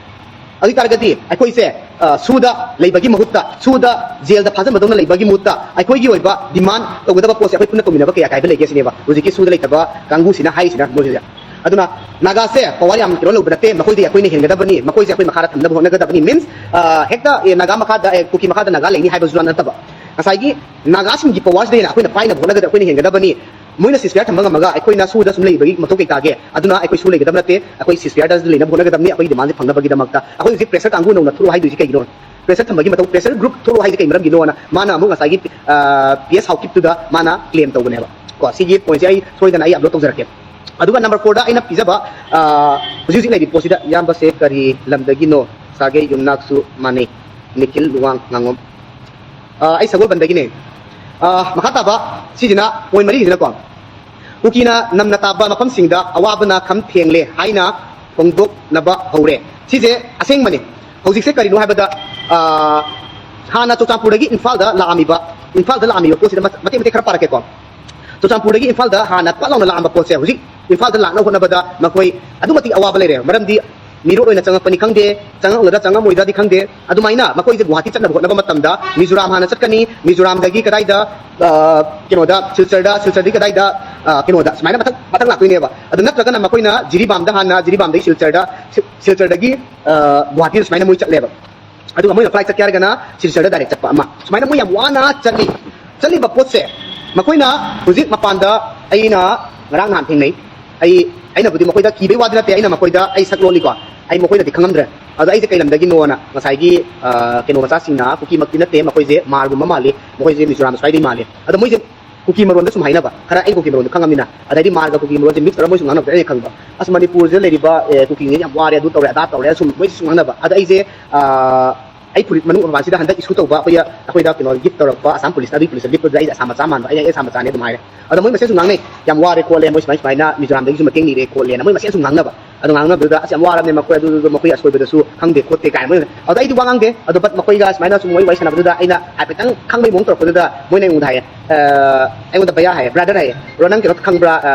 ꯑꯗꯨ ꯑꯣꯏ ꯇꯥꯔꯒꯗꯤ ꯑꯩꯈꯣꯏꯁꯦ, ꯑ, ꯁꯨꯗ ꯂꯩꯕꯒꯤ ꯃꯍꯨꯠꯇ, ꯁꯨꯗ ꯖꯦꯜꯗ ꯐꯥꯖꯟꯕꯗꯧꯅ ꯂꯩꯕꯒꯤ ꯃꯍꯨꯠꯇ, ꯑꯩꯈꯣꯏꯒꯤ ꯑꯣꯏꯕ ꯗꯤꯃꯥꯟ ꯇꯧꯒꯗꯕ ꯄꯣꯠꯁꯦ ꯑꯩꯈꯣꯏ ꯄꯨꯟꯅ ꯇꯧꯃꯤꯟꯅꯕ ꯀꯌꯥ ꯀꯥꯏꯕ ꯂꯩꯒꯦ ꯁꯤꯅꯦꯕ ꯍꯧꯖꯤꯛꯀꯤ ꯁꯨꯗ ꯂꯩꯇꯕ ꯀꯥꯡꯕꯨꯁꯤꯅ ꯍꯥꯏꯔꯤꯁꯤꯅ ꯃꯣꯏꯁꯤꯗ꯫ ꯑꯗꯨꯅ ꯅꯥꯒꯥꯁꯦ ꯄꯋꯥꯔ ꯌꯥꯝ ꯀꯩꯅꯣ ꯂꯧꯕ ꯅꯠꯇꯦ, ꯃꯈꯣꯏꯗꯤ ꯑꯩꯈꯣꯏꯅ ꯍꯦꯟꯒꯗꯕꯅꯤ, ꯃꯈꯣꯏꯁꯦ ꯑꯩꯈꯣꯏ ꯃꯈꯥꯗ ꯊꯝꯅꯕ ꯍꯣꯠꯅꯒꯗꯕꯅꯤ꯫ ꯃꯤꯟꯁ, ꯑ, ꯍꯦꯛꯇ, ꯑꯦ, ꯅꯥꯒꯥ ꯃꯈꯥꯗ, ꯑꯦ, ꯀꯨꯀꯤ ꯃꯈꯥꯗ ꯅꯥꯒꯥ ꯂꯩꯅꯤ ꯍꯥꯏꯕꯁꯨ ꯅꯠꯇꯕ, ꯉꯁꯥꯏꯒꯤ ꯅꯥꯒꯥꯁꯤꯡꯒꯤ ꯄꯋꯥꯔꯁꯤꯗ ꯍꯦꯟꯅ ꯑꯩꯈꯣꯏꯅ ꯄꯥꯏꯅꯕ ꯍꯣꯠꯅꯒꯗꯕ, ꯑꯩꯈꯣꯏꯅ ꯍꯦꯟꯒꯗꯕꯅꯤ꯫ ꯃꯣꯏꯅ ꯁꯤꯁ ꯐꯌꯥꯔ ꯊꯝꯕ ꯉꯝꯃꯒ ꯑꯩꯈꯣꯏꯅ ꯁꯨꯗ ꯁꯨꯝ ꯂꯩꯕꯒꯤ ꯃꯊꯧ ꯀꯩ ꯇꯥꯒꯦ? ꯑꯗꯨꯅ ꯑꯩꯈꯣꯏ ꯁꯨ ꯂꯩꯒꯗꯕ ꯅꯠꯇꯦ, ꯑꯩꯈꯣꯏ ꯁꯤꯁ ꯐꯌꯥꯔꯗ ꯂꯩꯅꯕ ꯍꯣꯠꯅꯒꯗꯕꯅꯤ, ꯑꯩꯈꯣꯏꯒꯤ ꯗꯤꯃꯥꯟꯁꯦ ꯐꯪꯅꯕꯒꯤꯗꯃꯛꯇ꯫ ꯑꯩꯈꯣꯏ ꯍꯧꯖꯤꯛ ꯄ꯭ꯔꯦꯁꯔ ꯀꯥꯡꯕꯨ ꯅꯧꯅ ꯊꯣꯛꯂꯛꯑꯣ ꯍꯥꯏꯗꯣꯏꯁꯤ ꯀꯩꯒꯤꯅꯣ? ꯄ꯭ꯔꯦꯁꯔ ꯊꯝꯕꯒꯤ ꯃꯊꯧ, ꯄ꯭ꯔꯦꯁꯔ ꯒ꯭ꯔꯨꯞ ꯊꯣꯛꯂꯛꯑꯣ ꯍꯥꯏꯁꯦ ꯀꯩ ꯃꯔꯝꯒꯤꯅꯣꯅ ꯃꯥꯅ ꯑꯃꯨꯛ ꯉꯁꯥꯏꯒꯤ, ꯑ, ꯄꯤ ꯑꯦꯁ ꯍꯥꯎꯀꯤꯞꯇꯨꯗ ꯃꯥꯅ ꯀ꯭ꯂꯦꯝ ꯇꯧꯕꯅꯦꯕ꯫ ꯀꯣ, ꯁꯤꯒꯤ ꯄꯣꯏꯟꯠꯁꯦ ꯑꯩ ꯁꯣꯏꯗꯅ ꯑꯩ ꯑꯞꯂꯣꯗ ꯇꯧꯖꯔꯛꯀꯦ꯫ ꯑꯗꯨꯒ ꯅꯝꯕꯔ ꯐꯣꯔꯗ ꯑꯩꯅ ꯄꯤꯖꯕ, ꯑ, ꯍꯧꯖꯤꯛ ꯍꯧꯖꯤꯛ ꯂꯩꯔꯤꯕ ꯄꯣꯠꯁꯤꯗ, ꯏꯌꯥꯝꯕꯁꯦ ꯀꯔꯤ ꯂꯝꯗꯒꯤꯅꯣ? ꯁꯥꯒꯩ ꯌꯨꯝꯅꯥꯛꯁꯨ ꯃꯥꯟꯅꯩ꯫ ꯅꯤꯈꯤꯜ ꯂꯨꯋꯥꯡ ꯉꯥꯉꯣꯝ꯫ ꯑ, ꯑꯩ ꯁꯒꯣꯜꯕꯟꯗꯒꯤꯅꯦ꯫ ꯑ, ꯃꯈꯥ ꯇꯥꯕ ꯁꯤꯁꯤꯅ ꯄꯣꯏꯟ ꯃꯔꯤꯁꯤꯅꯀꯣ, ꯀꯨꯀꯤꯅ ꯅꯝꯅ ꯇꯥꯕ ꯃꯐꯝꯁꯤꯡꯗ ꯑꯋꯥꯕꯅ ꯈꯝ ꯊꯦꯡꯂꯦ ꯍꯥꯏꯅ ꯐꯣꯡꯗꯣꯛꯅꯕ ꯍꯧꯔꯦ꯫ ꯁꯤꯁꯦ ꯑꯁꯦꯡꯕꯅꯤ꯫ ꯍꯧꯖꯤꯛꯁꯦ ꯀꯔꯤꯅꯣ ꯍꯥꯏꯕꯗ, ꯑ, ꯍꯥꯟꯅ ꯆꯨꯔꯆꯥꯟꯄꯨꯔꯗꯒꯤ ꯏꯝꯐꯥꯜꯗ ꯂꯥꯛꯑꯝꯃꯤꯕ, ꯏꯝꯐꯥꯜꯗ ꯂꯥꯛꯑꯝꯃꯤꯕ ꯄꯣꯠꯁꯤꯗ ꯃꯇꯦꯛ ꯃꯇꯦꯛ ꯈꯔ ꯄꯥꯔꯛꯀꯦꯀꯣ꯫ ꯆꯨꯔꯆꯥꯟꯄꯨꯔꯗꯒꯤ ꯏꯝꯐꯥꯜꯗ ꯍꯥꯟꯅ ꯄꯠ ꯂꯥꯎꯅ ꯂꯥꯛꯑꯝꯕ ꯄꯣꯠꯁꯦ ꯍꯧꯖꯤꯛ ꯏꯝꯐꯥꯜꯗ ꯂꯥꯛꯅꯕ ꯍꯣꯠꯅꯕꯗ ꯃꯈꯣꯏ ꯑꯗꯨꯛꯀꯤ ꯃꯇꯤꯛ ꯑꯋꯥꯕ ꯂꯩꯔꯦ꯫ ꯃꯔꯝꯗꯤ ꯃꯤꯔꯣꯠ ꯑꯣꯏꯅ ꯆꯪꯉꯛꯄꯅꯤ ꯈꯪꯗꯦ, ꯆꯪꯉꯛꯂꯗ꯭ꯔꯥ ꯆꯪꯉꯛꯃꯣꯏꯗ꯭ꯔꯥꯗꯤ ꯈꯪꯗꯦ, ꯑꯗꯨꯃꯥꯏꯅ ꯃꯈꯣꯏꯁꯦ ꯒꯨꯋꯥꯍꯥꯇꯤ ꯆꯠꯅꯕ ꯍꯣꯠꯅꯕ ꯃꯇꯝꯗ ꯃꯤꯖꯣꯔꯥꯝ ꯍꯥꯟꯅ ꯆꯠꯀꯅꯤ, ꯃꯤꯖꯣꯔꯥꯝꯗꯒꯤ ꯀꯗꯥꯏꯗ, ꯑ, ꯀꯩꯅꯣꯗ, ꯁꯤꯜꯆꯔꯗ, ꯁꯤꯜꯆꯔꯗꯒꯤ ꯀꯗꯥꯏꯗ, ꯑ, ꯀꯩꯅꯣꯗ, ꯁꯨꯃꯥꯏꯅ ꯃꯊꯪ ꯃꯊꯪ ꯂꯥꯛꯇꯣꯏꯅꯦꯕ꯫ ꯑꯗꯨ ꯅꯠꯇ꯭ꯔꯒꯅ ꯃꯈꯣꯏꯅ ꯖꯤꯔꯤꯕꯥꯝꯗ ꯍꯥꯟꯅ, ꯖꯤꯔꯤꯕꯥꯝꯗꯒꯤ ꯁꯤꯜꯆꯔꯗ, ꯁꯤ-, ꯁꯤꯜꯆꯔꯗꯒꯤ, ꯑ, ꯒꯨꯋꯥꯍꯥꯇꯤꯗ ꯁꯨꯃꯥꯏꯅ ꯃꯣꯏ ꯆꯠꯂꯦꯕ꯫ ꯑꯗꯨꯒ ꯃꯣꯏꯅ ꯐ꯭ꯂꯥꯏꯠ ꯆꯠꯀꯦ ꯍꯥꯏꯔꯒꯅ ꯁꯤꯜꯆꯔꯗ ꯗꯥꯏꯔꯦꯛ ꯆꯠꯄ ꯑꯃ, ꯁꯨꯃꯥꯏꯅ ꯃꯣꯏ ꯌꯥꯝ ꯋꯥꯅ ꯆꯠꯂꯤ꯫ ꯆꯠꯂꯤꯕ ꯄꯣꯠꯁꯦ ꯃꯈꯣꯏꯅ ꯍꯧꯖꯤꯛ ꯃꯄꯥꯟꯗ, ꯑꯩꯅ ꯉꯔꯥꯡ ꯅꯍꯥꯟ ꯊꯦꯡꯅꯩ꯫ ꯑꯩ, ꯑꯩꯅꯕꯨꯗꯤ ꯃꯈꯣꯏꯗ ꯀꯤꯕꯩ ꯋꯥꯗꯤ ꯅꯠꯇꯦ, ꯑꯩꯅ ꯃꯈꯣꯏꯗ, ꯑꯩ ꯁꯛ ꯂꯣꯜꯂꯤꯀꯣ, ꯑꯩ ꯃꯈꯣꯏꯗꯗꯤ ꯈꯪꯉꯝꯗ꯭ꯔꯦ꯫ ꯑꯗꯣ ꯑꯩꯁꯦ ꯀꯩ ꯂꯝꯗꯒꯤꯅꯣꯅ ꯉꯁꯥꯏꯒꯤ, ꯑ, ꯀꯩꯅꯣ ꯃꯆꯥꯁꯤꯡꯅ, ꯀꯨꯀꯤꯃꯛꯇꯤ ꯅꯠꯇꯦ, ꯃꯈꯣꯏꯁꯦ ꯃꯥꯔꯒꯨꯝꯕ ꯃꯥꯜꯂꯤ, ꯃꯈꯣꯏꯁꯦ ꯃꯤꯖꯣꯔꯥꯝ ꯁ꯭ꯋꯥꯏꯗꯩ ꯃꯥꯜꯂꯤ꯫ ꯑꯗꯣ ꯃꯣꯏꯁꯦ ꯀꯨꯀꯤ ꯃꯔꯣꯟꯗ ꯁꯨꯝ ꯍꯥꯏꯅꯕ, ꯈꯔ ꯑꯩ ꯀꯨꯀꯤ ꯃꯔꯣꯟꯗꯣ ꯈꯪꯉꯝꯅꯤꯅ, ꯑꯗꯩꯗꯤ ꯃꯥꯔꯒ ꯀꯨꯀꯤ ꯃꯔꯣꯟꯁꯦ ꯃꯤꯛꯁ ꯇꯧꯔꯒ ꯃꯣꯏꯁꯨ ꯉꯥꯡꯅꯕꯗ ꯑꯩꯅ ꯈꯪꯕ, "ꯑꯁ, ꯃꯅꯤꯄꯨꯔꯁꯤꯗ ꯂꯩꯔꯤꯕ, ꯑꯦ, ꯀꯨꯀꯤꯉꯩ ꯌꯥꯝ ꯋꯥꯔꯦ, ꯑꯗꯨ ꯇꯧꯔꯦ, ꯑꯗꯥ ꯇꯧꯔꯦ", ꯁꯨꯝ ꯃꯣꯏꯁꯨ ꯁꯨꯝ ꯉꯥꯡꯅꯕ꯫ ꯑꯗ ꯑꯩꯁꯦ, ꯑ, ꯑꯩ ꯐꯨꯔꯤꯠ ꯃꯅꯨꯡ ꯃꯄꯥꯟꯁꯤꯗ ꯍꯟꯗꯛ ꯏꯁꯨ ꯇꯧꯕ ꯑꯩꯈꯣꯏ, ꯑꯩꯈꯣꯏꯗ ꯀꯩꯅꯣ ꯒꯤꯐ ꯇꯧꯔꯛꯄ ꯑꯁꯥꯝ ꯄꯨꯂꯤꯁꯅ, ꯑꯗꯨꯒꯤ ꯄꯨꯂꯤꯁꯇ ꯂꯤꯞꯄꯗꯨꯗ ꯑꯩꯁꯦ ꯑꯁꯥꯝ ꯃꯆꯥ ꯃꯥꯟꯕ, ꯑꯩ, ꯑꯩ ꯑꯁꯥꯝ ꯃꯆꯥꯅꯦ ꯑꯗꯨꯝ ꯍꯥꯏꯔꯦ꯫ ꯑꯗ ꯃꯣꯏ ꯃꯁꯦꯟꯁꯨ ꯉꯥꯡꯅꯩ, "ꯌꯥꯝ ꯋꯥꯔꯦ ꯈꯣꯠꯂꯦ, ꯃꯣꯏ ꯁꯨꯃꯥꯏ ꯁꯨꯃꯥꯏꯅ ꯃꯤꯖꯣꯔꯥꯝꯗꯒꯤꯁꯨ ꯃꯇꯦꯡ ꯅꯤꯔꯦ ꯈꯣꯠꯂꯦꯅ", ꯃꯣꯏ ꯃꯁꯦꯟ ꯁꯨꯝ ꯉꯥꯡꯅꯕ꯫ ꯑꯗꯣ ꯉꯥꯡꯅꯕꯗꯨꯗ, "ꯑꯁ, ꯌꯥꯝ ꯋꯥꯔꯕꯅꯦ ꯃꯈꯣꯏ, ꯑꯗꯨꯗꯨꯗ ꯃꯈꯣꯏ ꯑꯁꯣꯏꯕꯗꯁꯨ ꯈꯪꯗꯦ ꯈꯣꯠꯇꯦ" ꯀꯥꯏꯅ ꯃꯣꯏꯅ꯫ ꯑꯗꯣ ꯑꯩꯗꯤ ꯋꯥ ꯉꯥꯡꯗꯦ꯫ ꯑꯗꯣ ꯕꯠ ꯃꯈꯣꯏꯒ ꯁꯨꯃꯥꯏꯅ ꯁꯨꯝ ꯃꯣꯏ ꯋꯥꯔꯤ ꯁꯥꯟꯅꯕꯗꯨꯗ ꯑꯩꯅ ꯍꯥꯏꯐꯦꯠꯇꯪ ꯈꯪꯕꯩ ꯃꯑꯣꯡ ꯇꯧꯔꯛꯄꯗꯨꯗ ꯃꯣꯏꯅ ꯑꯩꯉꯣꯟꯗ ꯍꯥꯏꯌꯦ, ꯑ, ꯑꯩꯉꯣꯟꯗ "ꯚꯩꯌꯥ" ꯍꯥꯏꯌꯦ, "ꯕ꯭ꯔꯥꯗꯔ" ꯍꯥꯏꯌꯦ, "ꯕ꯭ꯔꯣ, ꯅꯪ ꯀꯩꯅꯣ ꯈꯪꯕ꯭ꯔꯥ, ꯑ,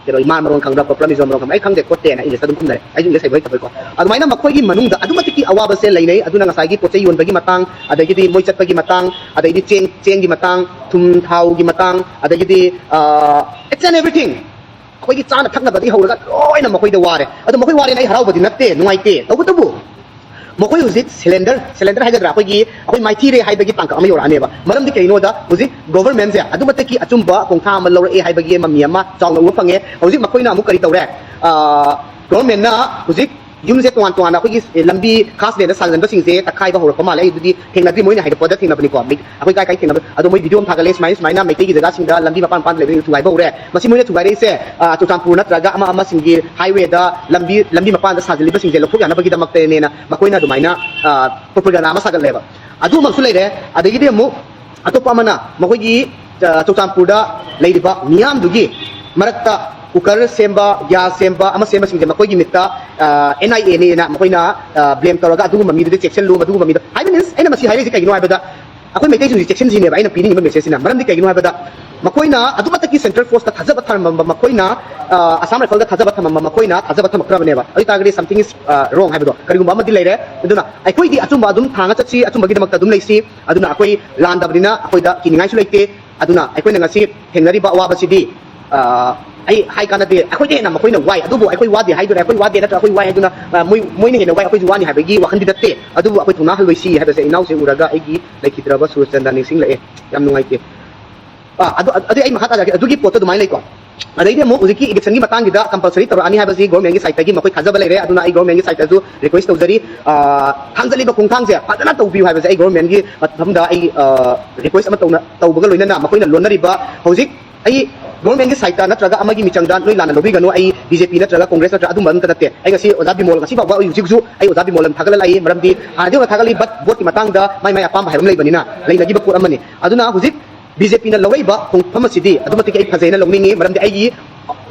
ꯀꯩꯅꯣ, ꯏꯃꯥ ꯃꯔꯣꯟ ꯈꯪꯕ꯭ꯔꯥ ꯈꯣꯠꯄ꯭ꯔꯥ, ꯃꯤꯖꯣ ꯃꯔꯣꯟ ꯈꯪꯕ꯭ꯔꯥ?" ꯑꯩ ꯈꯪꯗꯦ ꯈꯣꯠꯇꯦꯅ ꯏꯪꯂꯤꯁꯇ ꯑꯗꯨꯝ ꯈꯨꯝꯅꯔꯦ, ꯑꯩꯁꯨ ꯏꯪꯂꯤꯁ ꯍꯩꯕ ꯍꯩꯇꯕꯩꯀꯣ꯫ ꯑꯗꯨꯃꯥꯏꯅ ꯃꯈꯣꯏꯒꯤ ꯃꯅꯨꯡꯗ ꯑꯗꯨꯛꯀꯤ ꯃꯇꯤꯛ ꯑꯋꯥꯕꯁꯦ ꯂꯩꯅꯩ꯫ ꯑꯗꯨꯅ ꯉꯁꯥꯏꯒꯤ ꯄꯣꯠ ꯆꯩ ꯌꯣꯟꯕꯒꯤ ꯃꯇꯥꯡ, ꯑꯗꯒꯤꯗꯤ ꯃꯣꯏ ꯆꯠꯄꯒꯤ ꯃꯇꯥꯡ, ꯑꯗꯒꯤꯗꯤ ꯆꯦꯡ, ꯆꯦꯡꯒꯤ ꯃꯇꯥꯡ, ꯊꯨꯝ ꯊꯥꯎꯒꯤ ꯃꯇꯥꯡ, ꯑꯗꯒꯤꯗꯤ, ꯑ, each and everything, ꯑꯩꯈꯣꯏꯒꯤ ꯆꯥꯅ ꯊꯛꯅꯕꯗꯒꯤ ꯍꯧꯔꯒ ꯂꯣꯏꯅ ꯃꯈꯣꯏꯗ ꯋꯥꯔꯦ꯫ ꯑꯗꯣ ꯃꯈꯣꯏ ꯋꯥꯔꯦꯅ ꯑꯩ ꯍꯔꯥꯎꯕꯗꯤ ꯅꯠꯇꯦ, ꯅꯨꯡꯉꯥꯏꯇꯦ꯫ ꯇꯧꯕꯇꯕꯨ ꯃꯈꯣꯏ ꯍꯧꯖꯤꯛ ꯁꯤꯂꯤꯟꯗꯔ, ꯁꯤꯂꯤꯟꯗꯔ ꯍꯥꯏꯒꯗ꯭ꯔꯥ, ꯑꯩꯈꯣꯏꯒꯤ, ꯑꯩꯈꯣꯏ ꯃꯥꯏꯊꯤꯔꯦ ꯍꯥꯏꯕꯒꯤ ꯇꯥꯡꯀꯛ ꯑꯃ ꯌꯧꯔꯛꯑꯅꯦꯕ꯫ ꯃꯔꯝꯗꯤ ꯀꯩꯅꯣꯗ ꯍꯧꯖꯤꯛ ꯒꯣꯚꯔꯟꯃꯦꯟꯁꯦ ꯑꯗꯨꯛꯀꯤ ꯃꯇꯤꯛ ꯑꯆꯨꯝꯕ ꯈꯣꯡꯊꯥꯡ ꯑꯃ ꯂꯧꯔꯛꯑꯦ ꯍꯥꯏꯕꯒꯤ ꯃꯃꯤ ꯑꯃ ꯆꯥꯎꯅ ꯎꯕ ꯐꯪꯉꯦ꯫ ꯍꯧꯖꯤꯛ ꯃꯈꯣꯏꯅ ꯑꯃꯨꯛ ꯀꯔꯤ ꯇꯧꯔꯦ? ꯑ, ꯒꯣꯚꯔꯟꯃꯦꯟꯅ ꯍꯧꯖꯤꯛ ꯌꯨꯝꯁꯦ ꯇꯣꯉꯥꯟ ꯇꯣꯉꯥꯟꯅ ꯑꯩꯈꯣꯏꯒꯤ ꯂꯝꯕꯤ ꯈꯥꯁ ꯂꯦꯟꯗ ꯁꯥꯖꯟꯕꯁꯤꯡꯁꯦ ꯇꯛꯈꯥꯏꯕ ꯍꯧꯔꯛꯄ ꯃꯥꯜꯂꯦ꯫ ꯑꯩ ꯑꯗꯨꯗꯤ ꯊꯦꯡꯅꯗ꯭ꯔꯤ, ꯃꯣꯏꯅ ꯍꯥꯏꯔꯛꯄꯗ ꯊꯦꯡꯅꯕꯅꯤꯀꯣ꯫ ꯃꯩ-, ꯑꯩꯈꯣꯏ ꯀꯥꯏ ꯀꯥꯏ ꯊꯦꯡꯅꯕ, ꯑꯗꯣ ꯃꯣꯏ ꯚꯤꯗꯤꯑꯣ ꯑꯃ ꯊꯥꯒꯠꯂꯦ, ꯁꯨꯃꯥꯏꯅ ꯁꯨꯃꯥꯏꯅ ꯃꯩꯇꯩꯒꯤ ꯖꯒꯥꯁꯤꯡꯗ ꯂꯝꯕꯤ ꯃꯄꯥꯟ ꯃꯄꯥꯟꯗ ꯂꯩꯕ ꯊꯨꯒꯥꯏꯕ ꯍꯧꯔꯦ꯫ ꯃꯁꯤ ꯃꯣꯏꯅ ꯊꯨꯒꯥꯏꯔꯛꯏꯁꯦ, ꯑ, ꯆꯨꯔꯆꯥꯟꯄꯨꯔ ꯅꯠꯇ꯭ꯔꯒ ꯑꯃ ꯑꯃꯁꯤꯡꯒꯤ ꯍꯥꯏꯋꯦꯗ ꯂꯝꯕꯤ, ꯂꯝꯕꯤ ꯃꯄꯥꯟꯗ ꯁꯥꯖꯤꯜꯂꯤꯕꯁꯤꯡꯁꯦ ꯂꯧꯊꯣꯛ ꯌꯥꯅꯕꯒꯤꯗꯃꯛꯇꯅꯦꯅ ꯃꯈꯣꯏꯅ ꯑꯗꯨꯃꯥꯏꯅ, ꯑ, ꯄ꯭ꯔꯣꯄꯒꯦꯟꯗꯥ ꯑꯃ ꯁꯥꯒꯠꯂꯦꯕ꯫ ꯑꯗꯨꯃꯛꯁꯨ ꯂꯩꯔꯦ꯫ ꯑꯗꯒꯤꯗꯤ ꯑꯃꯨꯛ ꯑꯇꯣꯞꯄ ꯑꯃꯅ ꯃꯈꯣꯏꯒꯤ, ꯑ, ꯆꯨꯔꯆꯥꯟꯄꯨꯔꯗ ꯂꯩꯔꯤꯕ ꯃꯤꯌꯥꯝꯗꯨꯒꯤ ꯃꯔꯛꯇ ꯀꯨꯀꯔ ꯁꯦꯝꯕ, ꯒ꯭ꯌꯥꯁ ꯁꯦꯝꯕ ꯑꯃ ꯁꯦꯝꯕꯁꯤꯡꯁꯦ ꯃꯈꯣꯏꯒꯤ ꯃꯤꯠꯇ, ꯑ, ꯑꯦꯟ ꯑꯥꯏ ꯑꯦꯅꯦꯅ ꯃꯈꯣꯏꯅ, ꯑ, ꯕ꯭ꯂꯦꯝ ꯇꯧꯔꯒ, "ꯑꯗꯨꯒꯨꯝꯕ ꯃꯤꯗꯨꯗꯤ ꯆꯦꯛꯁꯤꯜꯂꯨ, ꯃꯗꯨꯒꯨꯝꯕ ꯃꯤꯗꯣ", ꯍꯥꯏꯕ ꯃꯤꯟꯁ, ꯑꯩꯅ ꯃꯁꯤ ꯍꯥꯏꯔꯤꯁꯦ ꯀꯩꯒꯤꯅꯣ ꯍꯥꯏꯕꯗ, ꯑꯩꯈꯣꯏ ꯃꯩꯇꯩꯁꯤꯡꯁꯤ ꯆꯦꯛꯁꯤꯟꯁꯤꯅꯦꯕ ꯑꯩꯅ ꯄꯤꯅꯤꯡꯉꯤꯕ ꯃꯦꯁꯦꯖꯁꯤꯅ꯫ ꯃꯔꯝꯗꯤ ꯀꯩꯒꯤꯅꯣ ꯍꯥꯏꯕꯗ, ꯃꯈꯣꯏꯅ ꯑꯗꯨꯃꯛꯇꯒꯤ ꯁꯦꯟꯇ꯭ꯔꯦꯜ ꯐꯣꯔꯁꯇ ꯊꯥꯖꯕ ꯊꯝꯃꯝꯕ ꯃꯈꯣꯏꯅ, ꯑ, ꯑꯁꯥꯝ ꯔꯥꯏꯐꯜꯗ ꯊꯥꯖꯕ ꯊꯝꯃꯝꯕ ꯃꯈꯣꯏꯅ ꯊꯥꯖꯕ ꯊꯝꯃꯛꯇ꯭ꯔꯕꯅꯦꯕ꯫ ꯑꯗꯨ ꯑꯣꯏꯇꯥꯔꯒꯗꯤ something is, ꯑ, wrong ꯍꯥꯏꯕꯗꯣ ꯀꯔꯤꯒꯨꯝꯕ ꯑꯃꯗꯤ ꯂꯩꯔꯦ꯫ ꯑꯗꯨꯅ ꯑꯩꯈꯣꯏꯗꯤ ꯑꯆꯨꯝꯕ ꯑꯗꯨꯝ ꯊꯥꯡꯉ ꯆꯠꯁꯤ, ꯑꯆꯨꯝꯕꯒꯤꯗꯃꯛꯇ ꯑꯗꯨꯝ ꯂꯩꯁꯤ꯫ ꯑꯗꯨꯅ ꯑꯩꯈꯣꯏ ꯂꯥꯟꯗꯕꯅꯤꯅ ꯑꯩꯈꯣꯏꯗ ꯀꯤꯅꯤꯡꯉꯥꯏꯁꯨ ꯂꯩꯇꯦ꯫ ꯑꯗꯨꯅ ꯑꯩꯈꯣꯏꯅ ꯉꯁꯤ ꯊꯦꯡꯅꯔꯤꯕ ꯑꯋꯥꯕꯁꯤꯗꯤ, ꯑ, ꯑꯩ ꯍꯥꯏ ꯀꯥꯟꯅꯗꯦ, ꯑꯩꯈꯣꯏꯗ ꯍꯦꯟꯅ ꯃꯈꯣꯏꯅ ꯋꯥꯏ꯫ ꯑꯗꯨꯕꯨ ꯑꯩꯈꯣꯏ ꯋꯥꯗꯦ ꯍꯥꯏꯗꯣꯏꯔꯥ, ꯑꯩꯈꯣꯏ ꯋꯥꯗꯦ ꯅꯠꯇ꯭ꯔꯒ ꯑꯩꯈꯣꯏ ꯋꯥꯏ ꯍꯥꯏꯗꯨꯅ, ꯑ, ꯃꯣꯏ, ꯃꯣꯏꯅ ꯍꯦꯟꯅ ꯋꯥꯏ, ꯑꯩꯈꯣꯏꯁꯨ ꯋꯥꯅꯤ ꯍꯥꯏꯕꯒꯤ ꯋꯥꯈꯜꯗꯤ ꯅꯠꯇꯦ꯫ ꯑꯗꯨꯕꯨ ꯑꯩꯈꯣꯏ ꯊꯧꯅꯥ ꯍꯜꯂꯣꯏꯁꯤ ꯍꯥꯏꯕꯁꯦ ꯏꯅꯥꯎꯁꯦ ꯎꯔꯒ ꯑꯩꯒꯤ ꯂꯩꯈꯤꯗ꯭ꯔꯕ ꯁꯨꯔꯆꯟꯗ ꯅꯤꯡꯁꯤꯡꯂꯛꯑꯦ꯫ ꯌꯥꯝ ꯅꯨꯡꯉꯥꯏꯇꯦ꯫ ꯑ, ꯑꯗꯨ, ꯑꯗꯨ ꯑꯩ ꯃꯈꯥ ꯇꯥꯖꯔꯛꯀꯦ꯫ ꯑꯗꯨꯒꯤ ꯄꯣꯠꯇꯣ ꯑꯗꯨꯃꯥꯏꯅ ꯂꯩꯀꯣ꯫ ꯑꯗꯩꯗꯤ ꯑꯃꯨꯛ ꯍꯧꯖꯤꯛꯀꯤ ꯏꯂꯦꯛꯁꯟꯒꯤ ꯃꯇꯥꯡꯒꯤꯗ ꯀꯝꯄꯜꯁꯔꯤ ꯇꯧꯔꯛꯑꯅꯤ ꯍꯥꯏꯕꯁꯤ ꯒꯣꯔꯃꯦꯟꯒꯤ ꯁꯥꯏꯠꯇꯒꯤ ꯃꯈꯣꯏ ꯊꯥꯖꯕ ꯂꯩꯔꯦ꯫ ꯑꯗꯨꯅ ꯑꯩ ꯒꯣꯔꯃꯦꯟꯒꯤ ꯁꯥꯏꯠꯇꯁꯨ ꯔꯤꯀ꯭ꯋꯦꯁ ꯇꯧꯖꯔꯤ, ꯑ, ꯊꯥꯡꯖꯜꯂꯤꯕ ꯈꯣꯡꯊꯥꯡꯁꯦ ꯐꯖꯅ ꯇꯧꯕꯤꯌꯨ ꯍꯥꯏꯕꯁꯦ ꯑꯩ ꯒꯣꯔꯃꯦꯟꯒꯤ ꯃꯐꯝꯗ ꯑꯩ, ꯑ, ꯔꯤꯀ꯭ꯋꯦꯁ ꯑꯃ ꯇꯧꯅ-, ꯇꯧꯕꯒ ꯂꯣꯏꯅꯅ ꯃꯈꯣꯏꯅ ꯂꯣꯟꯅꯔꯤꯕ ꯍꯧꯖꯤꯛ ꯑꯩ ꯒꯣꯔꯃꯦꯟꯒꯤ ꯁꯥꯏꯠꯇ ꯅꯠꯇ꯭ꯔꯒ ꯑꯃꯒꯤ ꯃꯤꯆꯪꯗ ꯅꯣꯏ ꯂꯥꯟꯅ ꯂꯧꯕꯤꯒꯅꯨ꯫ ꯑꯩ ꯕꯤ ꯖꯦ ꯄꯤ ꯅꯠꯇ꯭ꯔꯒ ꯀꯣꯡꯒ꯭ꯔꯦꯁ ꯅꯠꯇ꯭ꯔꯒ ꯑꯗꯨꯝꯕ ꯑꯝꯇ ꯅꯠꯇꯦ꯫ ꯑꯩ ꯉꯁꯤ ꯑꯣꯖꯥ ꯕꯤꯃꯣꯜ ꯉꯁꯤ ꯐꯥꯎꯕ ꯑꯩ ꯍꯧꯖꯤꯛ ꯍꯧꯖꯤꯛꯁꯨ ꯑꯩ ꯑꯣꯖꯥ ꯕꯤꯃꯣꯜ ꯑꯗꯨꯝ ꯊꯥꯒꯠꯂ ꯂꯥꯛꯏ, ꯃꯔꯝꯗꯤ ꯍꯥꯟꯅꯗꯤ ꯑꯣꯖꯥ ꯊꯥꯒꯠꯂꯤ, ꯕꯠ ꯚꯣꯠꯀꯤ ꯃꯇꯥꯡꯗ ꯃꯥꯏ ꯃꯥꯏ ꯑꯄꯥꯝꯕ ꯍꯥꯏꯕ ꯑꯃ ꯂꯩꯕꯅꯤꯅ ꯂꯩꯅꯈꯤꯕ ꯄꯣꯠ ꯑꯃꯅꯤ꯫ ꯑꯗꯨꯅ ꯍꯧꯖꯤꯛ ꯕꯤ ꯖꯦ ꯄꯤꯅ ꯂꯧꯔꯛꯏꯕ ꯈꯣꯡꯐꯝ ꯑꯁꯤꯗꯤ ꯑꯗꯨꯛꯀꯤ ꯃꯇꯤꯛ ꯑꯩ ꯐꯖꯩꯅ ꯂꯧꯅꯤꯡꯉꯤ, ꯃꯔꯝꯗꯤ ꯑꯩꯒꯤ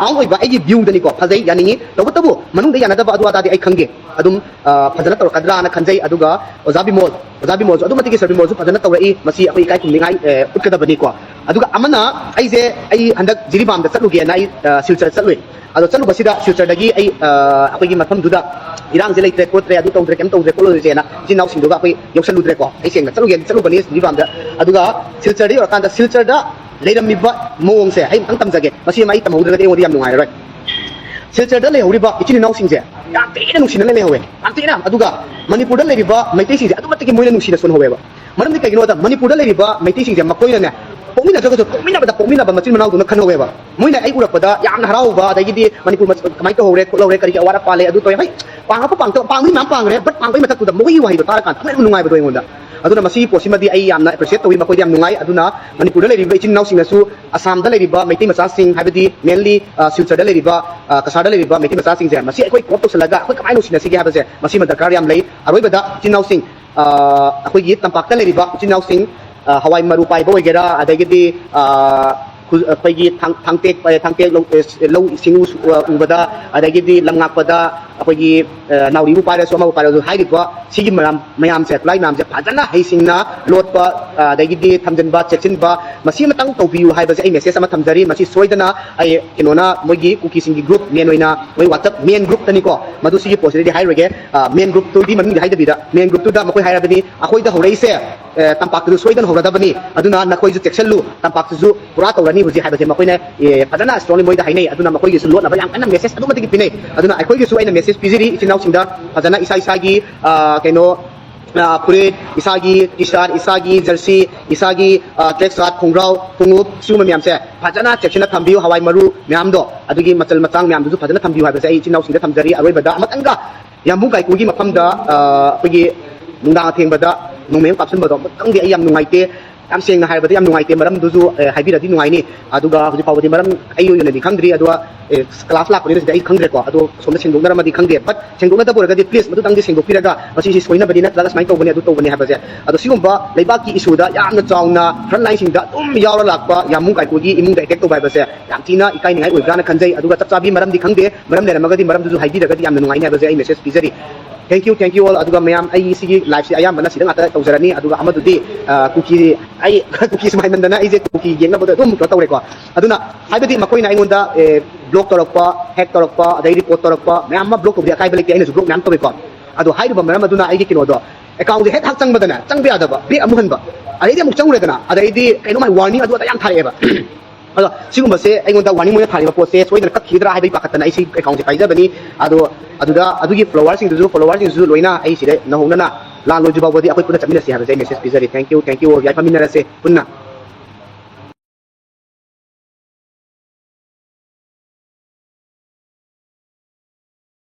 ꯑꯥꯎꯟ ꯑꯣꯏꯕ ꯑꯩꯒꯤ ꯚ꯭ꯌꯨꯗꯅꯤꯀꯣ, ꯐꯖꯩ, ꯌꯥꯅꯤꯡꯉꯤ꯫ ꯇꯧꯕꯇꯕꯨ ꯃꯅꯨꯡꯗ ꯌꯥꯅꯗꯕ ꯑꯗꯨ ꯑꯗꯥꯗꯤ ꯑꯩ ꯈꯪꯗꯦ꯫ ꯑꯗꯨꯝ, ꯑ, ꯐꯖꯅ ꯇꯧꯔꯛꯀꯗ꯭ꯔꯥꯅ ꯈꯟꯖꯩ꯫ ꯑꯗꯨꯒ ꯑꯣꯖꯥ ꯕꯤꯃꯣꯜ, ꯑꯣꯖꯥ ꯕꯤꯃꯣꯜꯁꯨ ꯑꯗꯨꯛꯀꯤ ꯃꯇꯤꯛ, ꯁꯥꯔ ꯕꯤꯃꯣꯜꯁꯨ ꯐꯖꯅ ꯇꯧꯔꯛꯏ꯫ ꯃꯁꯤ ꯑꯩꯈꯣꯏ ꯏꯀꯥꯏ ꯈꯨꯝꯅꯤꯡꯉꯥꯏ, ꯑ, ꯎꯠꯀꯗꯕꯅꯤꯀꯣ꯫ ꯑꯗꯨꯒ ꯑꯃꯅ, ꯑꯩꯁꯦ, ꯑꯩ ꯍꯟꯗꯛ ꯖꯤꯔꯤꯕꯥꯝꯗ ꯆꯠꯂꯨꯒꯦꯅ ꯑꯩ, ꯑ, ꯁꯤꯜꯆꯔ ꯆꯠꯂꯨꯏ꯫ ꯑꯗꯣ ꯆꯠꯂꯨꯕꯁꯤꯗ ꯁꯤꯜꯆꯔꯗꯒꯤ ꯑꯩ, ꯑ, ꯑꯩꯈꯣꯏꯒꯤ ꯃꯐꯝꯗꯨꯗ ꯏꯔꯥꯡꯁꯦ ꯂꯩꯇ꯭ꯔꯦ ꯈꯣꯠꯇ꯭ꯔꯦ, ꯑꯗꯨ ꯇꯧꯗ꯭ꯔꯦ, ꯀꯩꯝ ꯇꯧꯗ꯭ꯔꯦ ꯈꯣꯠꯂꯣꯏꯁꯦꯅ ꯏꯆꯤꯟ ꯏꯅꯥꯎꯁꯤꯡꯗꯨꯒ ꯑꯩꯈꯣꯏ ꯌꯧꯁꯜꯂꯨꯗ꯭ꯔꯦꯀꯣ꯫ ꯑꯩ ꯁꯦꯡꯅ ꯆꯠꯂꯨꯒꯦꯅ ꯆꯠꯂꯨꯕꯅꯤ ꯖꯤꯔꯤꯕꯥꯝꯗ꯫ ꯑꯗꯨꯒ ꯁꯤꯜꯆꯔꯗ ꯌꯧꯔꯀꯥꯟꯗ ꯁꯤꯜꯆꯔꯗ ꯂꯩꯔꯝꯃꯤꯕ ꯃꯑꯣꯡꯁꯦ ꯑꯩ ꯑꯃꯨꯛꯇꯪ ꯇꯝꯖꯒꯦ꯫ ꯃꯁꯤ ꯑꯃ ꯑꯩ ꯇꯝꯍꯧꯗ꯭ꯔꯒꯗꯤ ꯑꯩꯉꯣꯟꯗ ꯌꯥꯝ ꯅꯨꯡꯉꯥꯏꯔꯔꯣꯏ꯫ ꯁꯤꯜꯆꯔꯗ ꯂꯩꯍꯧꯔꯤꯕ ꯏꯆꯤꯟ ꯏꯅꯥꯎꯁꯤꯡꯁꯦ ꯌꯥꯝ ꯊꯤꯅ ꯅꯨꯡꯁꯤꯅꯅ ꯂꯩꯍꯧꯋꯦ, ꯌꯥꯝ ꯊꯤꯅ꯫ ꯑꯗꯨꯒ ꯃꯅꯤꯄꯨꯔꯗ ꯂꯩꯔꯤꯕ ꯃꯩꯇꯩꯁꯤꯡꯁꯦ ꯑꯗꯨꯛꯀꯤ ꯃꯇꯤꯛ ꯃꯣꯏꯅ ꯅꯨꯡꯁꯤꯅ ꯁꯣꯟꯍꯧꯋꯦꯕ꯫ ꯃꯔꯝꯗꯤ ꯀꯩꯒꯤꯅꯣꯗ ꯃꯅꯤꯄꯨꯔꯗ ꯂꯩꯔꯤꯕ ꯃꯩꯇꯩꯁꯤꯡꯁꯦ ꯃꯈꯣꯏꯅꯅꯦ, ꯄꯣꯛꯃꯤꯟꯅꯗ꯭ꯔꯒꯁꯨ ꯄꯣꯛꯃꯤꯟꯅꯕꯗ ꯄꯣꯛꯃꯤꯟꯅꯕ ꯃꯆꯤꯟ ꯃꯅꯥꯎꯗꯧꯅ ꯈꯟꯍꯧꯋꯦꯕ꯫ ꯃꯣꯏꯅ ꯑꯩ ꯎꯔꯛꯄꯗ ꯌꯥꯝꯅ ꯍꯔꯥꯎꯕ, ꯑꯗꯒꯤꯗꯤ ꯃꯅꯤꯄꯨꯔ ꯃꯆ-, ꯀꯃꯥꯏꯅ ꯇꯧꯍꯧꯔꯦ ꯈꯣꯠꯍꯧꯔꯦ, ꯀꯔꯤ ꯀꯔꯤ ꯑꯋꯥꯠ ꯑꯄꯥ ꯂꯩ, ꯑꯗꯨ ꯇꯧꯋꯦ꯫ ꯍꯣꯏ, ꯄꯥꯡꯉꯛꯄ ꯄꯥꯡꯇ ꯄꯥꯡꯕꯗꯤ ꯃꯌꯥꯝ ꯄꯥꯡꯈ꯭ꯔꯦ, but ꯄꯥꯡꯕꯒꯤ ꯃꯊꯛꯇꯨꯗ ꯃꯈꯣꯏꯒꯤ ꯋꯥꯍꯩꯗꯣ ꯇꯥꯔꯀꯥꯟꯗ ꯑꯃꯨꯛ ꯍꯦꯟꯅ ꯅꯨꯡꯉꯥꯏꯕꯗꯣ ꯑꯩꯉꯣꯟꯗ꯫ ꯑꯗꯨꯅ ꯃꯁꯤꯒꯤ ꯄꯣꯠꯁꯤꯃꯗꯤ ꯑꯩ ꯌꯥꯝꯅ appreciate ꯇꯧꯏ, ꯃꯈꯣꯏꯗꯤ ꯌꯥꯝ ꯅꯨꯡꯉꯥꯏ꯫ ꯑꯗꯨꯅ ꯃꯅꯤꯄꯨꯔꯗ ꯂꯩꯔꯤꯕ ꯏꯆꯤꯟ ꯏꯅꯥꯎꯁꯤꯡꯅꯁꯨ, ꯑꯁꯥꯝꯗ ꯂꯩꯔꯤꯕ ꯃꯩꯇꯩ ꯃꯆꯥꯁꯤꯡ, ꯍꯥꯏꯕꯗꯤ mainly, ꯑ, ꯁꯤꯜꯆꯔꯗ ꯂꯩꯔꯤꯕ, ꯑ, ꯀꯁꯥꯔꯗ ꯂꯩꯔꯤꯕ ꯃꯩꯇꯩ ꯃꯆꯥꯁꯤꯡꯁꯦ, ꯃꯁꯤ ꯑꯩꯈꯣꯏ co-op ꯇꯧꯁꯜꯂꯒ ꯑꯩꯈꯣꯏ ꯀꯃꯥꯏꯅ ꯅꯨꯡꯁꯤꯅꯁꯤꯒꯦ ꯍꯥꯏꯕꯁꯦ, ꯃꯁꯤꯃ ꯗꯔꯀꯥꯔ ꯌꯥꯝ ꯂꯩ꯫ ꯑꯔꯣꯏꯕꯗ ꯏꯆꯤꯟ ꯏꯅꯥꯎꯁꯤꯡ, ꯑ, ꯑꯩꯈꯣꯏꯒꯤ ꯇꯝꯄꯥꯛꯇ ꯂꯩꯔꯤꯕ ꯏꯆꯤꯟ ꯏꯅꯥꯎꯁꯤꯡ, ꯑ, ꯍꯋꯥꯏ ꯃꯔꯨ ꯄꯥꯏꯕ ꯑꯣꯏꯒꯦꯔꯥ, ꯑꯗꯒꯤꯗꯤ, ꯑ, ꯈꯨ-, ꯑꯩꯈꯣꯏꯒꯤ ꯊꯥꯡ-, ꯊꯥꯡꯇꯦꯛ, ꯑ, ꯊꯥꯡꯇꯦꯛ ꯂꯧ, ꯑ, ꯂꯧ ꯁꯤꯡꯎ ꯁꯨ-, ꯑ, ꯎꯕꯗ, ꯑꯗꯒꯤꯗꯤ ꯂꯝ ꯉꯥꯛꯄꯗ, ꯑꯩꯈꯣꯏꯒꯤ, ꯑ, ꯅꯥꯎꯔꯤꯕꯨ ꯄꯥꯏꯔꯁꯨ, ꯑꯃꯕꯨ ꯄꯥꯏꯔꯁꯨ, ꯍꯥꯏꯔꯤꯕ ꯁꯤꯒꯤ ꯃꯌꯥꯝ, ꯃꯌꯥꯝꯁꯦ, ꯈꯨꯠꯂꯥꯏ ꯃꯌꯥꯝꯁꯦ ꯐꯖꯅ ꯍꯩꯁꯤꯡꯅ ꯂꯣꯠꯄ, ꯑ, ꯑꯗꯒꯤꯗꯤ ꯊꯝꯖꯤꯟꯕ, ꯆꯦꯛꯁꯤꯟꯕ, ꯃꯁꯤ ꯑꯃꯇꯪ ꯇꯧꯕꯤꯌꯨ ꯍꯥꯏꯕꯁꯦ ꯑꯩ message ꯑꯃ ꯊꯝꯖꯔꯤ꯫ ꯃꯁꯤ ꯁꯣꯏꯗꯅ ꯑꯩ, ꯀꯩꯅꯣꯅ, ꯃꯣꯏꯒꯤ ꯀꯨꯀꯤꯁꯤꯡꯒꯤ group, main ꯑꯣꯏꯅ ꯃꯣꯏ WhatsApp main group ꯇꯅꯤꯀꯣ, ꯃꯗꯨ ꯁꯤꯒꯤ ꯄꯣꯠꯁꯤꯗꯗꯤ ꯍꯥꯏꯔꯣꯏꯒꯦ꯫ ꯑ, main group ꯇꯨꯗꯤ ꯃꯃꯤꯡꯗꯤ ꯍꯥꯏꯗꯕꯤꯗ, main group ꯇꯨꯗ ꯃꯈꯣꯏ ꯍꯥꯏꯔꯕꯅꯤ, ꯑꯩꯈꯣꯏꯗ ꯍꯧꯔꯛꯏꯁꯦ, ꯑ, ꯇꯝꯄꯥꯛꯇꯁꯨ ꯁꯣꯏꯗꯅ ꯍꯧꯔꯗꯕꯅꯤ, ꯑꯗꯨꯅ ꯅꯈꯣꯏꯁꯨ ꯆꯦꯛꯁꯤꯜꯂꯨ, ꯇꯝꯄꯥꯛꯇꯁꯨ ꯄꯨꯔꯥ ꯇꯧꯔꯅꯤ ꯍꯧꯖꯤꯛ ꯍꯥꯏꯕꯁꯦ ꯃꯈꯣꯏꯅ, ꯑꯦ, ꯐꯖꯅ strongly ꯃꯣꯏꯗ ꯍꯥꯏꯅꯩ꯫ ꯑꯗꯨꯅ ꯃꯈꯣꯏꯒꯤꯁꯨ ꯂꯣꯠꯅꯕ ꯌꯥꯝ ꯀꯟꯅ message ꯑꯗꯨꯛꯀꯤ ꯃꯇꯤꯛ ꯄꯤꯅꯩ꯫ ꯑꯗꯨꯅ ꯑꯩꯈꯣꯏꯒꯤꯁꯨ ꯑꯩꯅ message ꯄꯤꯖꯔꯤ ꯏꯆꯤꯟ ꯏꯅꯥꯎꯁꯤꯡꯗ, ꯐꯖꯅ ꯏꯁꯥ ꯏꯁꯥꯒꯤ, ꯑ, ꯀꯩꯅꯣ, ꯑ, ꯐꯨꯔꯤꯠ, ꯏꯁꯥꯒꯤ T-shirt, ꯏꯁꯥꯒꯤ jersey, ꯏꯁꯥꯒꯤ, ꯑ, track suit, ꯈꯣꯡꯒ꯭ꯔꯥꯎ, ꯈꯣꯡꯎꯞ, ꯁꯤꯒꯨꯝꯕ ꯃꯌꯥꯝꯁꯦ ꯐꯖꯅ ꯆꯦꯛꯁꯤꯟꯅ ꯊꯝꯕꯤꯌꯨ꯫ ꯍꯋꯥꯏ ꯃꯔꯨ ꯃꯌꯥꯝꯗꯣ, ꯑꯗꯨꯒꯤ ꯃꯆꯜ ꯃꯆꯥꯡ ꯃꯌꯥꯝꯗꯨꯁꯨ ꯐꯖꯅ ꯊꯝꯕꯤꯌꯨ ꯍꯥꯏꯕꯁꯦ ꯑꯩ ꯏꯆꯤꯟ ꯏꯅꯥꯎꯁꯤꯡꯗ ꯊꯝꯖꯔꯤ꯫ ꯑꯔꯣꯏꯕꯗ ꯑꯃꯇꯪꯒ ꯌꯥꯝꯕꯨꯡ ꯀꯥꯏꯀꯨꯒꯤ ꯃꯐꯝꯗ, ꯑ, ꯑꯩꯈꯣꯏꯒꯤ ꯅꯨꯡꯗꯥꯡ ꯑꯊꯦꯡꯕꯗ ꯅꯣꯡꯃꯩ ꯑꯃ ꯀꯥꯞꯁꯤꯟꯕꯗꯣ ꯑꯃꯨꯛꯇꯪꯗꯤ ꯑꯩ ꯌꯥꯝ ꯅꯨꯡꯉꯥꯏꯇꯦ꯫ ꯌꯥꯝ ꯁꯦꯡꯅ ꯍꯥꯏꯔꯕꯗ ꯌꯥꯝ ꯅꯨꯡꯉꯥꯏꯇꯦ꯫ ꯃꯔꯝꯗꯨꯁꯨ, ꯑꯦ, ꯍꯥꯏꯕꯤꯔꯗꯤ ꯅꯨꯡꯉꯥꯏꯅꯤ꯫ ꯑꯗꯨꯒ ꯍꯧꯖꯤꯛ ꯐꯥꯎꯕꯗꯤ ꯃꯔꯝ ꯑꯩ ꯑꯣꯏꯅꯗꯤ ꯈꯪꯗ꯭ꯔꯤ꯫ ꯑꯗꯨꯒ, ꯑꯦ, class ꯂꯥꯛꯄꯅꯤꯅ ꯁꯤꯗꯤ ꯑꯩ ꯈꯪꯗ꯭ꯔꯦꯀꯣ꯫ ꯑꯗꯣ ꯁꯣꯝꯗ ꯁꯦꯡꯗꯣꯛꯅꯔꯝꯃꯗꯤ ꯈꯪꯗꯦ꯫ But ꯁꯦꯡꯗꯣꯛꯅꯗꯕ ꯑꯣꯏꯔꯒꯗꯤ please ꯃꯗꯨꯇꯪꯗꯤ ꯁꯦꯡꯗꯣꯛꯄꯤꯔꯒ ꯃꯁꯤꯁꯤ ꯁꯣꯏꯅꯕꯅꯤ ꯅꯠꯇ꯭ꯔꯒ ꯁꯨꯃꯥꯏꯅ ꯇꯧꯕꯅꯤ, ꯑꯗꯨ ꯇꯧꯕꯅꯤ ꯍꯥꯏꯕꯁꯦ꯫ ꯑꯗꯣ ꯁꯤꯒꯨꯝꯕ ꯂꯩꯕꯥꯛꯀꯤ issue ꯗ ꯌꯥꯝꯅ ꯆꯥꯎꯅ front line ꯁꯤꯡꯗ ꯑꯗꯨꯝ ꯌꯥꯎꯔ ꯂꯥꯛꯄ ꯌꯥꯝꯕꯨꯡ ꯀꯥꯏꯀꯨꯒꯤ ꯏꯃꯨꯡꯗ attack ꯇꯧꯕ ꯍꯥꯏꯕꯁꯦ ꯌꯥꯝ ꯊꯤꯅ ꯏꯀꯥꯏꯅꯤꯡꯉꯥꯏ ꯑꯣꯏꯕ꯭ꯔꯥꯅ ꯈꯟꯖꯩ꯫ ꯑꯗꯨꯒ ꯆꯞ ꯆꯥꯕꯤ ꯃꯔꯝꯗꯤ ꯈꯪꯗꯦ꯫ ꯃꯔꯝ ꯂꯩꯔꯝꯃꯒꯗꯤ ꯃꯔꯝꯗꯨꯁꯨ ꯍꯥꯏꯕꯤꯔꯒꯗꯤ ꯌꯥꯝꯅ ꯅꯨꯡꯉꯥꯏꯅꯤ ꯍꯥꯏꯕꯁꯦ ꯑꯩ message ꯄꯤꯖꯔꯤ꯫ Thank you, thank you all꯫ ꯑꯗꯨꯒ ꯃꯌꯥꯝ, ꯑꯩ ꯁꯤꯒꯤ live ꯁꯤ ꯑꯌꯥꯝꯕꯅ ꯁꯤꯗ ꯉꯥꯛꯇ ꯇꯧꯖꯔꯅꯤ꯫ ꯑꯗꯨꯒ ꯑꯃꯗꯨꯗꯤ, ꯑ, ꯀꯨꯀꯤ, ꯑꯩ ꯀꯨꯀꯤ ꯁꯨꯃꯥꯏꯃꯟꯗꯅ ꯑꯩꯁꯦ ꯀꯨꯀꯤ ꯌꯦꯛꯅꯕꯗ ꯑꯗꯨꯝ ꯀꯩꯅꯣ ꯇꯧꯔꯦꯀꯣ꯫ ꯑꯗꯨꯅ ꯍꯥꯏꯕꯗꯤ ꯃꯈꯣꯏꯅ ꯑꯩꯉꯣꯟꯗ, ꯑꯦ, block ꯇꯧꯔꯛꯄ, hack ꯇꯧꯔꯛꯄ, ꯑꯗꯩ report ꯇꯧꯔꯛꯄ ꯃꯌꯥꯝ ꯑꯃ, block ꯇꯧꯕꯗꯤ ꯑꯀꯥꯏꯕ ꯂꯩꯇꯦ, ꯑꯩꯅꯁꯨ block ꯃꯌꯥꯝ ꯇꯧꯋꯦꯀꯣ꯫ ꯑꯗꯣ ꯍꯥꯏꯔꯤꯕ ꯃꯔꯝ ꯑꯗꯨꯅ ꯑꯩꯒꯤ ꯀꯩꯅꯣꯗꯣ, account ꯁꯦ ꯍꯦꯛ ꯍꯥꯛ ꯆꯪꯕꯗꯅꯦ, ꯆꯪꯕ ꯌꯥꯗꯕ, back ꯑꯃꯨꯛ ꯍꯟꯕ, ꯑꯗꯩꯗꯤ ꯑꯃꯨꯛ ꯆꯪꯉꯨꯔꯦꯗꯅ, ꯑꯗꯩꯗꯤ ꯀꯩꯅꯣꯝ ꯍꯥꯏ, warning ꯑꯗꯨ ꯑꯗꯥ ꯌꯥꯝ ꯊꯥꯔꯛꯑꯦꯕ꯫ ꯑꯗꯣ ꯁꯤꯒꯨꯝꯕꯁꯦ ꯑꯩꯉꯣꯟꯗ warning ꯃꯣꯏꯅ ꯊꯥꯔꯤꯕ ꯄꯣꯠꯁꯦ ꯁꯣꯏꯗꯅ ꯀꯛꯈꯤꯒꯗ꯭ꯔꯥ ꯍꯥꯏꯕꯒꯤ ꯄꯥꯈꯠꯇꯅ ꯑꯩ ꯁꯤ account ꯁꯦ ꯄꯥꯏꯖꯕꯅꯤ꯫ ꯑꯗꯣ ꯑꯗꯨꯗ ꯑꯗꯨꯒꯤ follower ꯁꯤꯡꯗꯨꯁꯨ, follower ꯁꯤꯡꯗꯨꯁꯨ ꯂꯣꯏꯅ ꯑꯩ ꯁꯤꯗ ꯅꯧꯍꯧꯅꯅ ꯂꯥꯟ ꯂꯣꯏꯗ꯭ꯔꯤ ꯐꯥꯎꯕꯗꯤ ꯑꯩꯈꯣꯏ ꯄꯨꯟꯅ ꯆꯠꯃꯤꯟꯅꯁꯤ ꯍꯥꯏꯕꯁꯦ ꯑꯩ message ꯄꯤꯖꯔꯤ꯫ Thank you, thank you all꯫ ꯌꯥꯏꯐꯃꯤꯟꯅꯔꯁꯦ ꯄꯨꯟꯅ꯫